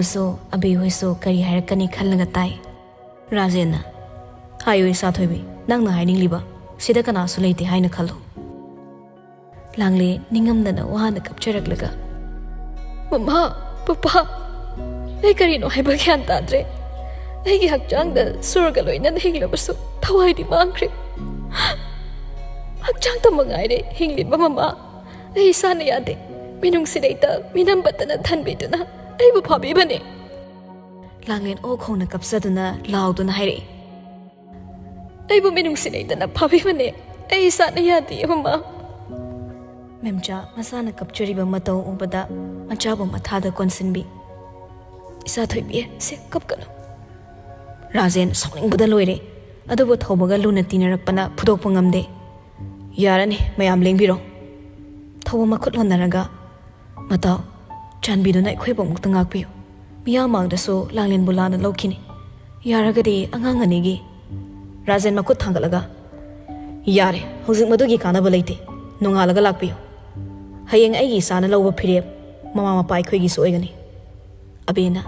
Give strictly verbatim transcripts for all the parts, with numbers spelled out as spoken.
ꯁꯨ ꯑꯕꯤ ꯍꯣꯏꯁꯨ ꯀꯔꯤ ꯍꯥꯏꯔꯛꯀꯅꯤ ꯈꯜꯂꯒ ꯇꯥꯏ꯫ ꯔꯥꯖꯦꯟꯅ, "ꯍꯥꯏꯌꯨ ꯏꯆꯥ ꯊꯣꯏꯕꯤ, ꯅꯪꯅ ꯍꯥꯏꯅꯤꯡꯂꯤꯕ꯫ ꯁꯤꯗ ꯀꯅꯥꯁꯨ ꯂꯩꯇꯦ ꯍꯥꯏꯅ ꯈꯜꯂꯨ꯫" ꯂꯥꯡꯂꯦꯟ ꯅꯤꯡꯉꯝꯗꯅ ꯋꯥꯅ ꯀꯞꯆꯔꯛꯂꯒ, "ꯃꯃꯥ, ꯄꯄꯥ, ꯑꯩ ꯀꯔꯤꯅꯣ ꯍꯥꯏꯕ ꯒ꯭ꯌꯥꯟ ꯇꯥꯗ꯭ꯔꯦ꯫ ꯑꯩꯒꯤ ꯍꯛꯆꯥꯡꯗ ꯁꯣꯔꯒ ꯂꯣꯏꯅꯅ ꯍꯤꯡꯂꯕꯁꯨ ꯊꯋꯥꯏꯗꯤ ꯃꯥꯡꯈ꯭ꯔꯦ꯫ ꯍꯛꯆꯥꯡꯇ ꯃꯉꯥꯏꯔꯦ ꯍꯤꯡꯂꯤꯕ ꯃꯃꯥ꯫ ꯑꯩ ꯏꯁꯥꯅ ꯌꯥꯗꯦ꯫ ꯃꯤꯅꯨꯡꯁꯤ ꯂꯩꯇ ꯃꯤꯅꯝ ꯄꯠꯇꯅ ꯊꯟꯕꯤꯗꯨꯅ ꯑꯩꯕꯨ ꯐꯥꯕꯤꯕꯅꯦ꯫" ꯂꯥꯡꯂꯦꯟ ꯑꯣꯛ ꯈꯣꯡꯅ ꯀꯞꯆꯗꯨꯅ ꯂꯥꯎꯗꯨꯅ ꯍꯥꯏꯔꯛꯏ, "ꯑꯩꯕꯨ ꯃꯤꯅꯨꯡꯁꯤ ꯂꯩꯇꯅ ꯐꯥꯕꯤꯕꯅꯦ꯫ ꯑꯩ ꯏꯁꯥꯅ ꯌꯥꯗꯦ, ꯃꯃꯥ꯫" ꯃꯦꯝꯆꯥ ꯃꯆꯥꯅ ꯀꯞꯆꯔꯤꯕ ꯃꯇꯧ ꯎꯕꯗ ꯃꯆꯥꯕꯨ ꯃꯊꯥꯗ ꯀꯣꯟꯁꯤꯟꯕꯤ, "ꯏꯆꯥ ꯊꯣꯏꯕꯤ, ꯁꯦ, ꯀꯞꯀꯅꯨ꯫" ꯔꯥꯖꯦꯟ ꯁꯥꯎꯅꯤꯡꯕꯗ ꯂꯣꯏꯔꯦ꯫ ꯑꯗꯨꯕꯨ ꯊꯧꯕꯒ ꯂꯨꯅ ꯇꯤꯟꯅꯔꯛꯄꯅ ꯐꯨꯗꯣꯛꯄ ꯉꯝꯗꯦ꯫ "ꯌꯥꯔꯅꯤ, ꯃꯌꯥꯝ ꯂꯦꯡꯕꯤꯔꯣ꯫" ꯊꯧꯕ ꯃꯈꯨꯠ ꯍꯣꯟꯅꯔꯒ, "ꯃꯇꯥꯎ, ꯆꯥꯟꯕꯤꯗꯨꯅ ꯑꯩꯈꯣꯏꯕꯨ ꯑꯃꯨꯛꯇ ꯉꯥꯛꯄꯤꯌꯨ꯫ ꯃꯤꯌꯥꯝ ꯃꯥꯡꯗꯁꯨ ꯂꯥꯡꯂꯦꯟꯕꯨ ꯂꯥꯟꯅ ꯂꯧꯈꯤꯅꯤ꯫ ꯌꯥꯔꯒꯗꯤ ꯑꯉꯥꯡ ꯑꯅꯤꯒꯤ꯫" ꯔꯥꯖꯦꯟ ꯃꯈꯨꯠ ꯊꯥꯡꯒꯠꯂꯒ, "ꯌꯥꯔꯦ, ꯍꯧꯖꯤꯛ ꯃꯗꯨꯒꯤ ꯀꯥꯟꯅꯕ ꯂꯩꯇꯦ꯫ ꯅꯣꯡꯉꯥꯜꯂꯒ ꯂꯥꯛꯄꯤꯌꯨ꯫ ꯍꯌꯦꯡ ꯑꯩꯒꯤ ꯏꯆꯥꯅ ꯂꯧꯕ ꯐꯤꯔꯦꯞ ꯃꯃꯥ ꯃꯄꯥ ꯑꯩꯈꯣꯏꯒꯤꯁꯨ ꯑꯣꯏꯒꯅꯤ꯫" ꯑꯕꯦꯅ,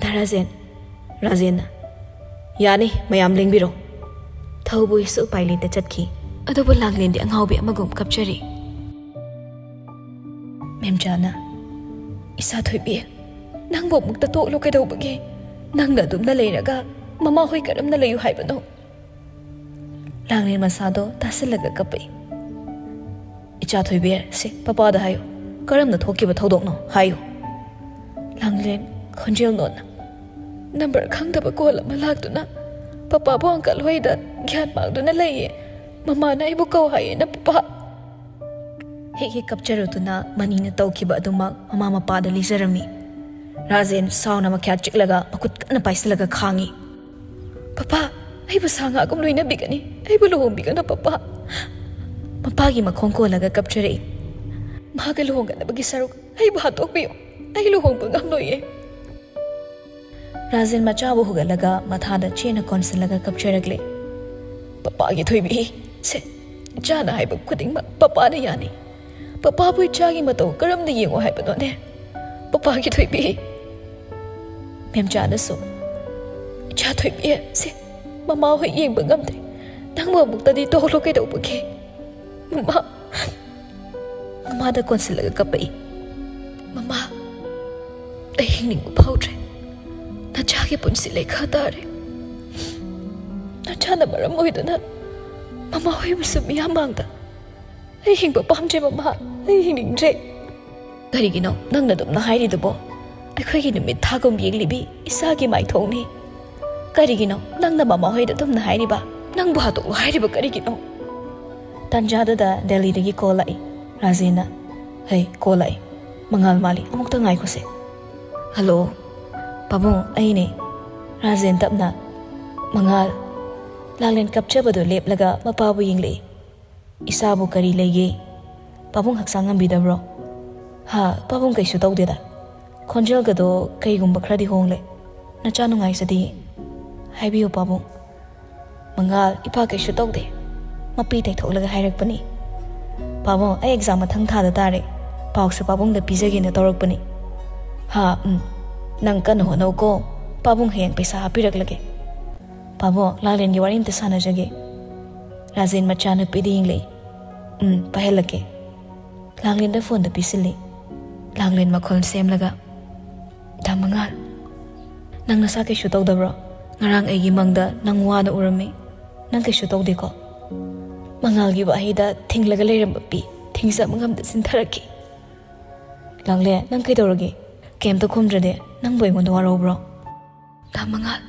"ꯗꯥ ꯔꯥꯖꯦꯟ꯫" ꯔꯥꯖꯦꯟꯅ, "ꯌꯥꯅꯤ, ꯃꯌꯥꯝ ꯂꯦꯡꯕꯤꯔꯣ꯫" ꯊꯧꯕꯣꯏꯁꯨ ꯎꯄꯥꯏ ꯂꯩꯇ ꯆꯠꯈꯤ꯫ ꯑꯗꯨꯕꯨ ꯂꯥꯡꯂꯦꯟꯗꯤ ꯑꯉꯥꯎꯕꯤ ꯑꯃꯒꯨꯝ ꯀꯞꯆꯔꯤ꯫ ꯃꯦꯝꯆꯥꯅ, "ꯏꯆꯥ ꯊꯣꯏꯕꯤ, ꯅꯪꯕꯨ ꯑꯃꯨꯛꯇ ꯇꯣꯛꯂꯣ ꯀꯩꯗꯧꯕꯒꯤ? ꯅꯪꯅ ꯑꯗꯨꯝꯅ ꯂꯩꯔꯒ ꯃꯃꯥ ꯍꯣꯏ ꯀꯔꯝꯅ ꯂꯩꯌꯨ ꯍꯥꯏꯕꯅꯣ?" ꯂꯥꯡꯂꯦꯟ ꯃꯁꯥꯗꯣ ꯇꯥꯁꯤꯜꯂꯒ ꯀꯞꯄꯛꯏ꯫ "ꯏꯆꯥ ꯊꯣꯏꯕꯤ, ꯁꯦ, ꯄꯄꯥꯗ ꯍꯥꯏꯌꯨ꯫ ꯀꯔꯝꯅ ꯊꯣꯛꯈꯤꯕ ꯊꯧꯗꯣꯛꯅꯣ ꯍꯥꯏꯌꯨ꯫" ꯂꯥꯡꯂꯦꯟ ꯈꯣꯟꯖꯦꯜ ꯅꯣꯟꯅ, "ꯅꯝꯕꯔ ꯈꯪꯗꯕ ꯀꯣꯜ ꯑꯃ ꯂꯥꯛꯇꯨꯅ ꯄꯄꯥꯕꯨ ꯑꯪꯀꯜ ꯍꯣꯏꯗ ꯒ꯭ꯌꯥꯟ ꯃꯥꯡꯗꯨꯅ ꯂꯩꯌꯦ꯫ ꯃꯃꯥꯅ ꯑꯩꯕꯨ ꯀꯧ ꯍꯥꯏꯌꯦꯅ ꯄꯄꯥ꯫" ꯍꯦꯛ ꯍꯦꯛ ꯀꯞꯆꯔꯨꯗꯨꯅ ꯃꯅꯤꯅ ꯇꯧꯈꯤꯕ ꯑꯗꯨꯃꯛ ꯃꯃꯥ ꯃꯄꯥꯗ ꯂꯤꯖꯔꯝꯃꯤ꯫ ꯔꯥꯖꯦꯟ ꯁꯥꯎꯅ ꯃꯈ꯭ꯌꯥꯠ ꯆꯤꯛꯂꯒ ꯃꯈꯨꯠ ꯀꯟꯅ ꯄꯥꯏꯁꯤꯜꯂꯒ ꯈꯥꯡꯉꯤ꯫ "ꯄꯄꯥ, ꯑꯩꯕꯨ ꯁꯥ ꯉꯥꯒꯨꯝ ꯂꯣꯏꯅꯕꯤꯒꯅꯤ, ꯑꯩꯕꯨ ꯂꯨꯍꯣꯡꯕꯤꯒꯅꯨ ꯄꯄꯥ꯫" ꯃꯄꯥꯒꯤ ꯃꯈꯣꯡ ꯀꯣꯜꯂꯒ ꯀꯞꯆꯔꯛꯏ꯫ "ꯃꯍꯥꯛꯀ ꯂꯨꯍꯣꯡꯒꯗꯕꯒꯤ ꯁꯔꯨꯛ ꯑꯩꯕꯨ ꯍꯥꯠꯇꯣꯛꯄꯤꯌꯨ, ꯑꯩ ꯂꯨꯍꯣꯡꯕ ꯉꯝꯂꯣꯏꯌꯦ꯫" ꯔꯥꯖꯦꯟ ꯃꯆꯥꯕꯨ ꯍꯨꯒꯠꯂꯒ ꯃꯊꯥꯗ ꯆꯦꯅ ꯀꯣꯟꯁꯤꯜꯂꯒ ꯀꯞꯆꯔꯛꯂꯦ꯫ "ꯄꯄꯥꯒꯤ ꯊꯣꯏꯕꯤ, ꯁꯦ, ꯏꯆꯥꯅ ꯍꯥꯏꯕ ꯈꯨꯗꯤꯡꯃꯛ ꯄꯄꯥꯅ ꯌꯥꯅꯤ꯫ ꯄꯄꯥꯕꯨ ꯏꯆꯥꯒꯤ ꯃꯇꯧ ꯀꯔꯝꯅ ꯌꯦꯡꯉꯣ ꯍꯥꯏꯕꯅꯣꯅꯦ? ꯄꯄꯥꯒꯤ ꯊꯣꯏꯕꯤ, ꯃꯦꯝꯆꯥꯅꯁꯨ, "ꯏꯆꯥ ꯊꯣꯏꯕꯤ, ꯁꯦ, ꯃꯃꯥ ꯍꯣꯏ ꯌꯦꯡꯕ ꯉꯝꯗ꯭ꯔꯦ, ꯅꯪꯕꯨ ꯑꯃꯨꯛꯇꯗꯤ ꯇꯣꯛꯂꯣ, ꯀꯩꯗꯧꯕꯒꯦ?" ꯃꯃꯥ, ꯃꯃꯥꯗ ꯀꯣꯟꯁꯤꯜꯂꯒ ꯀꯞꯄꯛꯏ꯫ "ꯃꯃꯥ, ꯑꯩ ꯍꯤꯡꯅꯤꯡꯕ ꯐꯥꯎꯗ꯭ꯔꯦ꯫ ꯅꯆꯥꯒꯤ ꯄꯨꯟꯁꯤ ꯂꯩꯈꯥ ꯇꯥꯔꯦ꯫ ꯅꯆꯥꯅ ꯃꯔꯝ ꯑꯣꯏꯗꯨꯅ ꯃꯃꯥ ꯍꯣꯏꯕꯨꯁꯨ ꯃꯤꯌꯥꯝ ꯃꯥꯡꯗ ꯑꯩ ꯍꯤꯡꯕ ꯄꯥꯝꯗ꯭ꯔꯦ ꯃꯃꯥ, ꯑꯩ ꯍꯤꯡꯅꯤꯡꯗ꯭ꯔꯦ꯫" "ꯀꯔꯤꯒꯤꯅꯣ ꯅꯪꯅ ꯑꯗꯨꯝꯅ ꯍꯥꯏꯔꯤꯗꯨꯕꯣ? ꯑꯩꯈꯣꯏꯒꯤ ꯅꯨꯃꯤꯠ ꯊꯥꯒꯨꯝ ꯌꯦꯡꯂꯤꯕꯤ ꯏꯆꯥꯒꯤ ꯃꯥꯏꯊꯣꯡꯅꯤ꯫ ꯀꯔꯤꯒꯤꯅꯣ ꯅꯪꯅ ꯃꯃꯥ ꯍꯣꯏꯗ ꯑꯗꯨꯝꯅ ꯍꯥꯏꯔꯤꯕ? ꯅꯪꯕꯨ ꯍꯥꯠꯇꯣꯛꯂꯣ ꯍꯥꯏꯔꯤꯕ ꯀꯔꯤꯒꯤꯅꯣ?" ꯇꯥꯟꯖꯥꯗꯨꯗ ꯗꯦꯜꯂꯤꯗꯒꯤ ꯀꯣꯜ ꯂꯥꯛꯏ꯫ ꯔꯥꯖꯦꯟꯅ, "ꯍꯩ, ꯀꯣꯜ ꯂꯥꯛꯏ꯫ ꯃꯉꯥꯜ ꯃꯥꯜꯂꯤ, ꯑꯃꯨꯛꯇ ꯉꯥꯏꯈꯣꯁꯦ꯫" "ꯍꯜꯂꯣ, ꯄꯥꯕꯨꯡ, ꯑꯩꯅꯦ꯫" ꯔꯥꯖꯦꯟ ꯇꯞꯅ, "ꯃꯉꯥꯜ꯫" ꯂꯥꯡꯂꯦꯟ ꯀꯞꯆꯕꯗꯨ ꯂꯦꯞꯂꯒ ꯃꯄꯥꯕꯨ ꯌꯦꯡꯂꯛꯏ꯫ "ꯏꯆꯥꯕꯨ ꯀꯔꯤ ꯂꯩꯒꯦ? ꯄꯥꯕꯨꯡ ꯍꯛꯆꯥꯡ ꯉꯝꯕꯤꯗꯕ꯭ꯔꯣ?" "ꯍꯥ, ꯄꯥꯕꯨꯡ ꯀꯩꯁꯨ ꯇꯧꯗꯦꯗ꯫ ꯈꯣꯟꯖꯦꯜꯒꯗꯣ ꯀꯩꯒꯨꯝꯕ ꯈꯔꯗꯤ ꯍꯣꯡꯂꯦ꯫ ꯅꯆꯥ ꯅꯨꯡꯉꯥꯏꯖꯗꯦ꯫ ꯍꯥꯏꯕꯤꯌꯨ ꯄꯥꯕꯨꯡ꯫" "ꯃꯉꯥꯜ, ꯏꯄꯥ ꯀꯩꯁꯨ ꯇꯧꯗꯦ꯫" ꯃꯄꯤ ꯇꯩꯊꯣꯛꯂꯒ ꯍꯥꯏꯔꯛꯄꯅꯤ꯫ "ꯄꯥꯕꯨꯡ, ꯑꯩ ꯑꯦꯛꯖꯥꯝ ꯃꯊꯪ ꯊꯥꯗ ꯇꯥꯔꯦ꯫ ꯄꯥꯎꯁꯦ ꯄꯥꯕꯨꯡꯗ ꯄꯤꯖꯒꯦꯅ ꯇꯧꯔꯛꯄꯅꯤ꯫" "ꯍꯥ, ꯎꯝ꯫ ꯅꯪ ꯀꯟꯅ ꯍꯣꯠꯅꯧꯀꯣ꯫ ꯄꯥꯕꯨꯡ ꯍꯌꯦꯡ ꯄꯩꯁꯥ ꯍꯥꯞꯄꯤꯔꯛꯂꯒꯦ꯫" "ꯄꯥꯕꯨꯡ, ꯂꯥꯡꯂꯦꯟꯒꯤ ꯋꯥꯔꯤ ꯑꯝꯇ ꯁꯥꯟꯅꯖꯒꯦ꯫" ꯔꯥꯖꯦꯟ ꯃꯆꯥꯅꯨꯄꯤꯗ ꯌꯦꯡꯂꯛꯏ꯫ "ꯎꯝ, ꯄꯥꯏꯍꯜꯂꯛꯀꯦ꯫" ꯂꯥꯡꯂꯦꯟꯗ ꯐꯣꯟꯗ ꯄꯤꯁꯤꯜꯂꯤ꯫ ꯂꯥꯡꯂꯦꯟ ꯃꯈꯣꯜ ꯁꯦꯝꯂꯒ, "ꯗꯥ ꯃꯉꯥꯜ, ꯅꯪ ꯅꯁꯥ ꯀꯩꯁꯨ ꯇꯧꯗꯕ꯭ꯔꯣ? ꯉꯔꯥꯡ ꯑꯩꯒꯤ ꯃꯪꯗ ꯅꯪ ꯋꯥꯅ ꯎꯔꯝꯃꯤ꯫ ꯅꯪ ꯀꯩꯁꯨ ꯇꯧꯗꯦꯀꯣ?" ꯃꯉꯥꯜꯒꯤ ꯋꯥꯍꯩꯗ ꯊꯤꯡꯂꯒ ꯂꯩꯔꯝꯕ ꯄꯤ ꯊꯤꯡꯖꯕ ꯉꯝꯗ ꯆꯤꯟꯊꯔꯛꯈꯤ꯫ "ꯂꯥꯡꯂꯦꯟ, ꯅꯪ ꯀꯩꯗꯧꯔꯒꯦ? ꯀꯩꯝꯇ ꯈꯨꯝꯗ꯭ꯔꯗꯤ ꯅꯪꯕꯨ ꯑꯩꯉꯣꯟꯗ ꯋꯥꯔꯧꯕ꯭ꯔꯣ?" "ꯗꯥ ꯃꯉꯥꯜ꯫"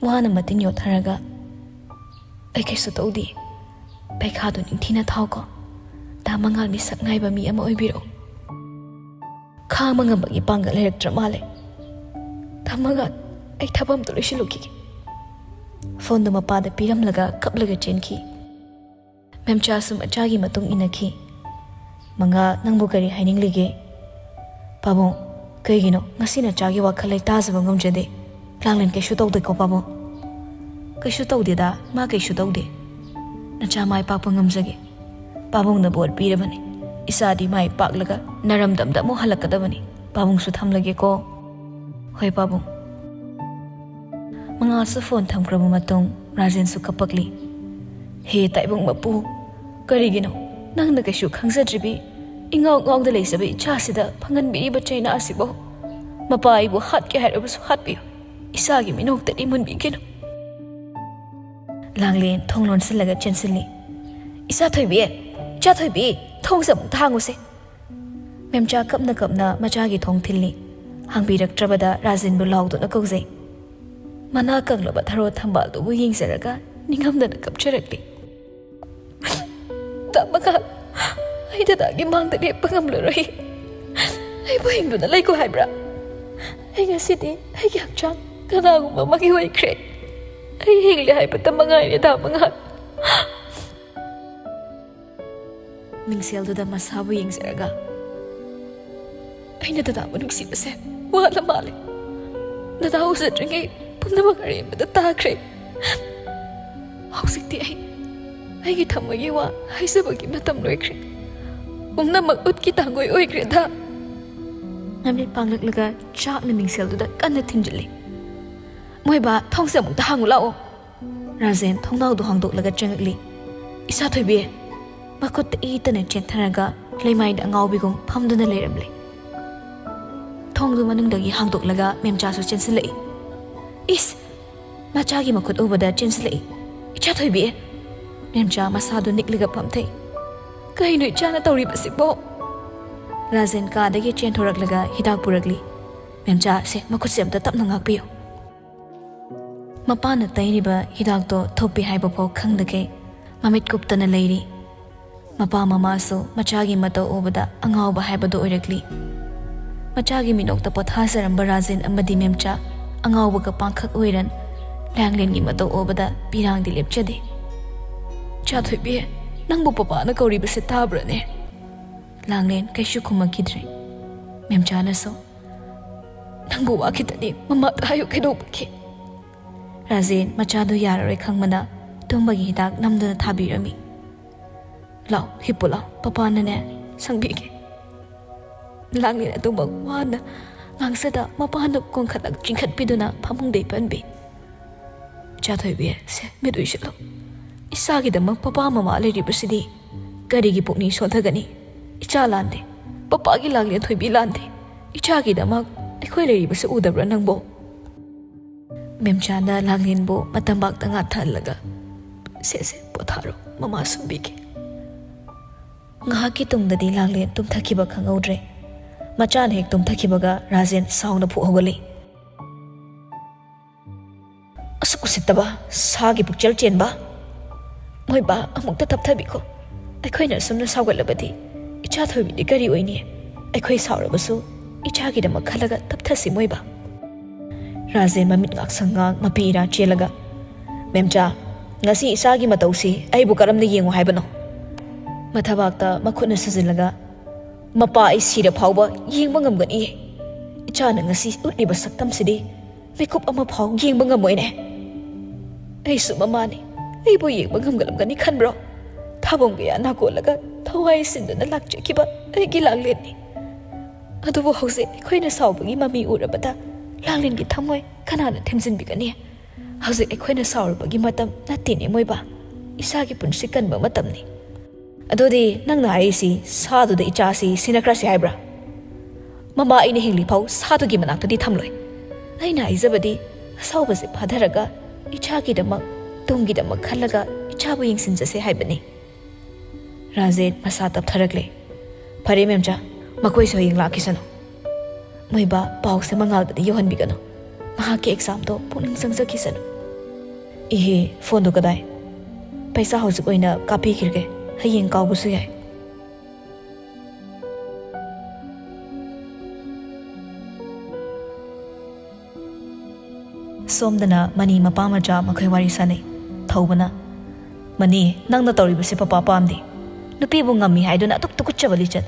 ꯋꯥꯅ ꯃꯇꯤꯟ ꯌꯣꯠꯊꯔꯒ, "ꯑꯩ ꯀꯩꯁꯨ ꯇꯧꯗꯦ꯫ ꯄꯩꯈꯥꯗꯨ ꯅꯤꯡꯊꯤꯅ ꯊꯥꯎꯀꯣ꯫ ꯗꯥ ꯃꯉꯥꯜ ꯃꯤꯁꯛ ꯅꯥꯏꯕ ꯃꯤ ꯑꯃ ꯑꯣꯏꯕꯤꯔꯛꯎ꯫" ꯈꯥꯡꯕ ꯉꯝꯕꯒꯤ ꯄꯥꯡꯒꯜ ꯂꯩꯔꯛꯇ꯭ꯔ ꯃꯥꯜꯂꯦ꯫ "ꯗꯥ ꯃꯉꯥꯜ, ꯑꯩ ꯊꯕꯛ ꯑꯝꯇ ꯂꯣꯏꯁꯤꯜꯂꯨꯈꯤꯒꯦ꯫" ꯐꯣꯟꯗꯨ ꯃꯄꯥꯗ ꯄꯤꯔꯝꯂꯒ ꯀꯞꯂꯒ ꯆꯦꯟꯈꯤ꯫ ꯃꯦꯝꯆꯥꯁꯨ ꯃꯆꯥꯒꯤ ꯃꯇꯨꯡ ꯏꯟꯅꯈꯤ꯫ "ꯃꯉꯥꯜ, ꯅꯪꯕꯨ ꯀꯔꯤ ꯍꯥꯏꯅꯤꯡꯂꯤꯒꯦ?" "ꯄꯥꯕꯨꯡ, ꯀꯩꯒꯤꯅꯣ ꯉꯁꯤ ꯅꯆꯥꯒꯤ ꯋꯥꯈꯜ ꯑꯩ ꯇꯥꯖꯕ ꯉꯝꯖꯗꯦ꯫ ꯂꯥꯡꯂꯦꯟ ꯀꯩꯁꯨ ꯇꯧꯗꯦꯀꯣ ꯄꯥꯕꯨꯡ?" "ꯀꯩꯁꯨ ꯇꯧꯗꯦꯗ, ꯃꯥ ꯀꯩꯁꯨ ꯇꯧꯗꯦ꯫ ꯅꯆꯥ ꯃꯥꯏ ꯄꯥꯛꯄ ꯉꯝꯖꯒꯦ꯫ ꯄꯥꯕꯨꯡꯅ ꯕꯣꯔ ꯄꯤꯔꯕꯅꯤ꯫ ꯏꯆꯥꯗꯤ ꯃꯥꯏ ꯄꯥꯛꯂꯒ ꯅꯔꯝꯗꯝꯗ ꯑꯃꯨꯛ ꯍꯜꯂꯛꯀꯗꯕꯅꯤ꯫ ꯄꯥꯕꯨꯡꯁꯨ ꯊꯝꯂꯒꯦꯀꯣ꯫" "ꯍꯣꯏ, ꯄꯥꯕꯨꯡ꯫" ꯃꯉꯥꯜꯁꯨ ꯐꯣꯟ ꯊꯝꯈ꯭ꯔꯕ ꯃꯇꯨꯡ ꯔꯥꯖꯦꯟꯁꯨ ꯀꯞꯄꯛꯂꯤ꯫ "ꯍꯦ ꯇꯥꯏꯕꯪ ꯃꯄꯨ, ꯀꯔꯤꯒꯤꯅꯣ ꯅꯪꯅ ꯀꯩꯁꯨ ꯈꯪꯖꯗ꯭ꯔꯤꯕꯤ, ꯏꯉꯥꯎ ꯉꯥꯎꯗ ꯂꯩꯖꯕ ꯏꯆꯥꯁꯤꯗ ꯐꯪꯍꯟꯕꯤꯔꯤꯕ ꯆꯩꯅꯥ ꯑꯁꯤꯕꯨ? ꯃꯄꯥ ꯑꯩꯕꯨ ꯍꯥꯠꯀꯦ ꯍꯥꯏꯔꯕꯁꯨ ꯍꯥꯠꯄꯤꯌꯨ, ꯏꯆꯥꯒꯤ ꯃꯤꯅꯣꯛꯇꯗꯤ ꯃꯨꯟꯕꯤꯒꯅꯨ꯫" ꯂꯥꯡꯂꯦꯟ ꯊꯣꯡ ꯂꯣꯟꯁꯤꯜꯂꯒ ꯆꯦꯟꯁꯤꯜꯂꯤ꯫ "ꯏꯆꯥ ꯊꯣꯏꯕꯤ, ꯏꯆꯥ ꯊꯣꯏꯕꯤ, ꯊꯣꯡꯁꯦ ꯑꯃꯨꯛꯇ ꯍꯥꯡꯉꯨꯁꯦ꯫" ꯃꯦꯝꯆꯥ ꯀꯞꯅ ꯀꯞꯅ ꯃꯆꯥꯒꯤ ꯊꯣꯡ ꯊꯤꯜꯂꯤ꯫ ꯍꯥꯡꯕꯤꯔꯛꯇ꯭ꯔꯕꯗ ꯔꯥꯖꯦꯟꯕꯨ ꯂꯥꯎꯗꯨꯅ ꯀꯧꯖꯩ꯫ ꯃꯅꯥ ꯀꯪꯂꯕ ꯊꯔꯣ ꯊꯝꯕꯥꯜꯗꯨꯕꯨ ꯌꯦꯡꯖꯔꯒ ꯅꯤꯡꯉꯝꯗꯅ ꯀꯞꯆꯔꯛꯂꯤ꯫ "ꯗꯥ ꯃꯉꯥꯜ, ꯑꯩ ꯗꯗꯥꯒꯤ ꯃꯥꯡꯗ ꯂꯦꯞꯄ ꯉꯝꯂꯔꯣꯏ꯫ ꯑꯩꯕꯨ ꯍꯤꯡꯗꯨꯅ ꯂꯩꯈꯣ ꯍꯥꯏꯕ꯭ꯔꯥ? ꯑꯩ ꯉꯁꯤꯗꯤ ꯑꯩꯒꯤ ꯍꯛꯆꯥꯡ ꯀꯅꯥꯒꯨꯝꯕ ꯑꯃꯒꯤ ꯑꯣꯏꯈ꯭ꯔꯦ꯫ ꯑꯩ ꯍꯤꯡꯂꯦ ꯍꯥꯏꯕꯇ ꯃꯉꯥꯏꯔꯦ, ꯗꯥ ꯃꯉꯥꯜ꯫" ꯃꯤꯡꯁꯦꯜꯗꯨꯗ ꯃꯁꯥꯕꯨ ꯌꯦꯡꯖꯔꯒ, "ꯑꯩꯅ ꯗꯗꯥꯕꯨ ꯅꯨꯡꯁꯤꯕꯁꯦ ꯋꯥꯠꯂ ꯃꯥꯜꯂꯦ꯫ ꯗꯗꯥ ꯎꯖꯗ꯭ꯔꯤꯉꯩ ꯄꯨꯝꯅꯃꯛ ꯑꯔꯦꯝꯕꯗ ꯇꯥꯈ꯭ꯔꯦ꯫ ꯍꯧꯖꯤꯛꯇꯤ ꯑꯩ, ꯑꯩꯒꯤ ꯊꯃꯣꯏꯒꯤ ꯋꯥ ꯍꯥꯏꯖꯕꯒꯤ ꯃꯇꯝ ꯂꯣꯏꯈ꯭ꯔꯦ꯫ ꯄꯨꯝꯅꯃꯛ ꯎꯠꯀꯤ ꯇꯥꯡꯒꯣꯏ ꯑꯣꯏꯈ꯭ꯔꯦꯗ꯫" ꯃꯃꯤꯠ ꯄꯥꯡꯂꯛꯂꯒ ꯆꯥꯛꯅ ꯃꯤꯡꯁꯦꯜꯗꯨꯗ ꯀꯟꯅ ꯊꯤꯟꯖꯤꯜꯂꯤ꯫ "ꯃꯣꯏꯕꯥ, ꯊꯣꯡꯁꯦ ꯑꯃꯨꯛꯇ ꯍꯥꯡꯉꯨ ꯂꯥꯛꯑꯣ꯫" ꯔꯥꯖꯦꯟ ꯊꯣꯡꯅꯥꯎꯗꯨ ꯍꯥꯡꯗꯣꯛꯂꯒ ꯆꯪꯉꯛꯂꯤ꯫ "ꯏꯆꯥ ꯊꯣꯏꯕꯤ!" ꯃꯈꯨꯠꯇ ꯏ ꯇꯅ ꯆꯦꯟꯊꯔꯒ ꯂꯩꯃꯥꯏꯗ ꯑꯉꯥꯎꯕꯤꯒꯨꯝ ꯐꯝꯗꯨꯅ ꯂꯩꯔꯝꯂꯦ꯫ ꯊꯣꯡꯗꯨ ꯃꯅꯨꯡꯗꯒꯤ ꯍꯥꯡꯗꯣꯛꯂꯒ ꯃꯦꯝꯆꯥꯁꯨ ꯆꯦꯟꯁꯤꯜꯂꯛꯏ꯫ "ꯏꯁ!" ꯃꯆꯥꯒꯤ ꯃꯈꯨꯠ ꯎꯕꯗ ꯆꯦꯟꯁꯤꯜꯂꯛꯏ꯫ "ꯏꯆꯥ ꯊꯣꯏꯕꯤ!" ꯃꯦꯝꯆꯥ ꯃꯁꯥꯗꯨ ꯅꯤꯛꯂꯒ ꯐꯝꯊꯩ꯫ "ꯀꯩꯅꯣ ꯏꯆꯥꯅ ꯇꯧꯔꯤꯕꯁꯤꯕꯣ?" ꯔꯥꯖꯦꯟ ꯀꯥꯗꯒꯤ ꯆꯦꯟꯊꯣꯔꯛꯂꯒ ꯍꯤꯗꯥꯛ ꯄꯨꯔꯛꯂꯤ꯫ "ꯃꯦꯝꯆꯥ, ꯁꯦ, ꯃꯈꯨꯠꯁꯦ ꯑꯝꯇ ꯇꯞꯅ ꯉꯥꯛꯄꯤꯌꯨ꯫" ꯃꯄꯥꯅ ꯇꯩꯔꯤꯕ ꯍꯤꯗꯥꯛꯇꯣ ꯊꯣꯛꯄꯤ ꯍꯥꯏꯕ ꯐꯥꯎ ꯈꯪꯗꯈꯩ ꯃꯃꯤꯠ ꯀꯨꯞꯇꯅ ꯂꯩꯔꯤ꯫ ꯃꯄꯥ ꯃꯃꯥꯁꯨ ꯃꯆꯥꯒꯤ ꯃꯇꯧ ꯎꯕꯗ ꯑꯉꯥꯎꯕ ꯍꯥꯏꯕꯗꯨ ꯑꯣꯏꯔꯛꯂꯤ꯫ ꯃꯆꯥꯒꯤ ꯃꯤꯅꯣꯛꯇ ꯄꯣꯊꯥꯖꯔꯝꯕ ꯔꯥꯖꯦꯟ ꯑꯃꯗꯤ ꯃꯦꯝꯆꯥ ꯑꯉꯥꯎꯕꯒ ꯄꯥꯡꯈꯛ ꯑꯣꯏꯔꯟ꯫ ꯂꯥꯡꯂꯦꯟꯒꯤ ꯃꯇꯧ ꯎꯕꯗ ꯄꯤꯔꯥꯡꯗꯤ ꯂꯦꯞꯆꯗꯦ꯫ "ꯆꯥꯊꯣꯏꯕꯤ, ꯅꯪꯕꯨ ꯄꯄꯥꯅ ꯀꯧꯔꯤꯕꯁꯦ ꯇꯥꯕ꯭ꯔꯅꯦ?" ꯂꯥꯡꯂꯦꯟ ꯀꯩꯁꯨ ꯈꯨꯝꯃꯛꯈꯤꯗ꯭ꯔꯦ꯫ ꯃꯦꯝꯆꯥꯅꯁꯨ, "ꯅꯪꯕꯨ ꯋꯥ ꯈꯤꯇꯅꯤ ꯃꯃꯥꯗ ꯍꯥꯏꯌꯨ ꯀꯩꯗꯧꯕꯒꯦ?" ꯔꯥꯖꯦꯟ ꯃꯆꯥꯗꯨ ꯌꯥꯔꯔꯣꯏ ꯈꯪꯕꯅ ꯇꯨꯝꯕꯒꯤ ꯍꯤꯗꯥꯛ ꯅꯝꯗꯨꯅ ꯊꯥꯕꯤꯔꯝꯃꯤ꯫ "ꯂꯥꯎ, ꯍꯤꯞꯄꯨ ꯂꯥꯎ, ꯄꯄꯥꯅꯅꯦ ꯁꯪꯕꯤꯒꯦ꯫" ꯂꯥꯡꯂꯦꯟ ꯑꯗꯨꯃꯛ ꯋꯥꯅ ꯉꯥꯡꯁꯗ ꯃꯄꯥꯅ ꯀꯣꯟꯈꯠꯂꯒ ꯆꯤꯡꯈꯠꯄꯤꯗꯨꯅ ꯐꯃꯨꯡꯗꯩ ꯄꯟꯕꯤ꯫ "ꯏꯆꯥ ꯊꯣꯏꯕꯤ, ꯁꯦ, ꯃꯤꯠ ꯎꯏꯁꯤꯜꯂꯣ꯫ ꯏꯆꯥꯒꯤꯗꯃꯛ ꯄꯄꯥ ꯃꯃꯥ ꯂꯩꯔꯤꯕꯁꯤꯗꯤ ꯀꯔꯤꯒꯤ ꯄꯨꯛꯅꯤꯡ ꯁꯣꯟꯊꯒꯅꯤ? ꯏꯆꯥ ꯂꯥꯟꯗꯦ, ꯄꯄꯥꯒꯤ ꯂꯥꯡꯂꯦꯟ ꯊꯣꯏꯕꯤ ꯂꯥꯟꯗꯦ꯫ ꯏꯆꯥꯒꯤꯗꯃꯛ ꯑꯩꯈꯣꯏ ꯂꯩꯔꯤꯕꯁꯤ ꯎꯗꯕ꯭ꯔꯥ ꯅꯪꯕꯣ?" ꯃꯦꯝꯆꯥꯅ ꯂꯥꯡꯂꯦꯟꯕꯨ ꯃꯇꯝꯕꯥꯛꯇ ꯉꯥꯊꯍꯜꯂꯒ, "ꯁꯦ, ꯁꯦ, ꯄꯣꯊꯥꯔꯣ, ꯃꯃꯥ ꯁꯨꯝꯕꯤꯒꯦ꯫" ꯉꯥꯏꯍꯥꯛꯀꯤ ꯇꯨꯡꯗꯗꯤ ꯂꯥꯡꯂꯦꯟ ꯇꯨꯝꯊꯈꯤꯕ ꯈꯪꯍꯧꯗ꯭ꯔꯦ꯫ ꯃꯆꯥꯅ ꯍꯦꯛ ꯇꯨꯝꯊꯈꯤꯕꯒ ꯔꯥꯖꯦꯟ ꯁꯥꯎꯅ ꯐꯨꯛ ꯍꯧꯒꯠꯂꯤ꯫ "ꯑꯁꯨꯛ ꯎꯁꯤꯠꯇꯕ, ꯁꯥꯒꯤ ꯄꯨꯛꯆꯦꯜ ꯆꯦꯟꯕ! ꯃꯣꯏꯕꯥ, ꯑꯃꯨꯛꯇ ꯇꯞꯊꯕꯤꯈꯣ꯫ ꯑꯩꯈꯣꯏꯅ ꯑꯁꯨꯝꯅ ꯁꯥꯎꯒꯠꯂꯕꯗꯤ ꯏꯆꯥ ꯊꯣꯏꯕꯤꯗꯤ ꯀꯔꯤ ꯑꯣꯏꯅꯤ? ꯑꯩꯈꯣꯏ ꯁꯥꯎꯔꯕꯁꯨ ꯏꯆꯥꯒꯤꯗꯃꯛ ꯈꯜꯂꯒ ꯇꯞꯊꯁꯤ ꯃꯣꯏꯕꯥ꯫" ꯔꯥꯖꯦꯟ ꯃꯃꯤꯠ ꯉꯥꯛꯁꯪ ꯉꯥꯡ ꯃꯄꯤ ꯏꯔꯥ ꯆꯦꯜꯂꯒ, "ꯃꯦꯝꯆꯥ, ꯉꯁꯤ ꯏꯆꯥꯒꯤ ꯃꯇꯧꯁꯤ ꯑꯩꯕꯨ ꯀꯔꯝꯅ ꯌꯦꯡꯉꯨ ꯍꯥꯏꯕꯅꯣ?" ꯃꯊꯕꯥꯛꯇ ꯃꯈꯨꯠꯅ ꯁꯨꯖꯤꯜꯂꯒ, "ꯃꯄꯥ ꯑꯩ ꯁꯤꯔ ꯐꯥꯎꯕ ꯌꯦꯡꯕ ꯉꯝꯒꯅꯤꯌꯦ꯫ ꯏꯆꯥꯅ ꯉꯁꯤ ꯎꯠꯂꯤꯕ ꯁꯛꯇꯝꯁꯤꯗꯤ ꯃꯤꯀꯨꯞ ꯑꯃ ꯐꯥꯎ ꯌꯦꯡꯕ ꯉꯝꯃꯣꯏꯅꯦ꯫ ꯑꯩꯁꯨ ꯃꯃꯥꯅꯤ, ꯑꯩꯕꯨ ꯌꯦꯡꯕ ꯉꯝꯒꯂꯝꯒꯅꯤ ꯈꯟꯕ꯭ꯔꯣ? ꯊꯥꯕꯣꯡ ꯀꯌꯥ ꯅꯥꯀꯣꯜꯂꯒ ꯊꯋꯥꯏ ꯁꯤꯟꯗꯨꯅ ꯂꯥꯛꯆꯈꯤꯕ ꯑꯩꯒꯤ ꯂꯥꯡꯂꯦꯟꯅꯤ꯫ ꯑꯗꯨꯕꯨ ꯍꯧꯖꯤꯛ ꯑꯩꯈꯣꯏꯅ ꯁꯥꯎꯕꯒꯤ ꯃꯃꯤ ꯎꯔꯕꯗ ꯂꯥꯡꯂꯦꯟꯒꯤ ꯊꯃꯣꯏ ꯀꯅꯥꯅ ꯊꯦꯝꯖꯤꯟꯕꯤꯒꯅꯤ? ꯍꯧꯖꯤꯛ ꯑꯩꯈꯣꯏꯅ ꯁꯥꯎꯔꯨꯕꯒꯤ ꯃꯇꯝ ꯅꯠꯇꯦꯅꯦ ꯃꯣꯏꯕꯥ꯫ ꯏꯁꯥꯒꯤ ꯄꯨꯟꯁꯤ ꯀꯟꯕ ꯃꯇꯝꯅꯤ꯫" "ꯑꯗꯨꯗꯤ ꯅꯪꯅ ꯍꯥꯏꯔꯤꯁꯤ ꯁꯥꯗꯨꯗ ꯏꯆꯥꯁꯤ ꯁꯤꯅꯈ꯭ꯔꯁꯤ ꯍꯥꯏꯕ꯭ꯔꯥ? ꯃꯃꯥ ꯑꯩꯅ ꯍꯤꯡꯂꯤꯐꯥꯎ ꯁꯥꯗꯨꯒꯤ ꯃꯅꯥꯛꯇꯗꯤ ꯊꯝꯂꯣꯏ꯫ ꯑꯩꯅ ꯍꯥꯏꯖꯕꯗꯤ ꯑꯁꯥꯎꯕꯁꯦ ꯐꯥꯊꯔꯒ ꯏꯆꯥꯒꯤꯗꯃꯛ, ꯇꯨꯡꯒꯤꯗꯃꯛ ꯈꯜꯂꯒ ꯏꯆꯥꯕꯨ ꯌꯦꯡꯁꯤꯟꯖꯁꯦ ꯍꯥꯏꯕꯅꯤ꯫" ꯔꯥꯖꯦꯟ ꯃꯁꯥ ꯇꯞꯊꯔꯛꯂꯦ꯫ "ꯐꯔꯦ ꯃꯦꯝꯆꯥ, ꯃꯈꯣꯏꯁꯨ ꯍꯌꯦꯡ ꯂꯥꯛꯈꯤꯁꯅꯨ꯫ ꯃꯣꯏꯕꯥ, ꯄꯥꯎꯁꯦ ꯃꯉꯥꯜꯗꯗꯤ ꯌꯧꯍꯟꯕꯤꯒꯅꯨ꯫ ꯃꯍꯥꯛꯀꯤ ꯑꯦꯛꯖꯥꯝꯗꯣ ꯄꯨꯛꯅꯤꯡ ꯆꯪꯖꯈꯤꯁꯅꯨ꯫" "ꯏꯍꯦ, ꯐꯣꯟꯗꯣ ꯀꯗꯥꯏ? ꯄꯩꯁꯥ ꯍꯧꯖꯤꯛ ꯑꯣꯏꯅ ꯀꯥꯞꯄꯤꯈꯤꯔꯒꯦ, ꯍꯌꯦꯡ ꯀꯥꯎꯕꯁꯨ ꯌꯥꯏ꯫" ꯁꯣꯝꯗꯅ ꯃꯅꯤ ꯃꯄꯥ ꯃꯆꯥ ꯃꯈꯩ ꯋꯥꯔꯤ ꯁꯥꯅꯩ꯫ ꯊꯧꯕꯅ, "ꯃꯅꯤ, ꯅꯪꯅ ꯇꯧꯔꯤꯕꯁꯦ ꯄꯄꯥ ꯄꯥꯝꯗꯦ꯫ ꯅꯨꯄꯤꯕꯨ ꯉꯝꯃꯤ ꯍꯥꯏꯗꯨꯅ ꯑꯗꯨꯛ ꯇꯨꯀꯠꯆꯕ ꯂꯤꯆꯠ꯫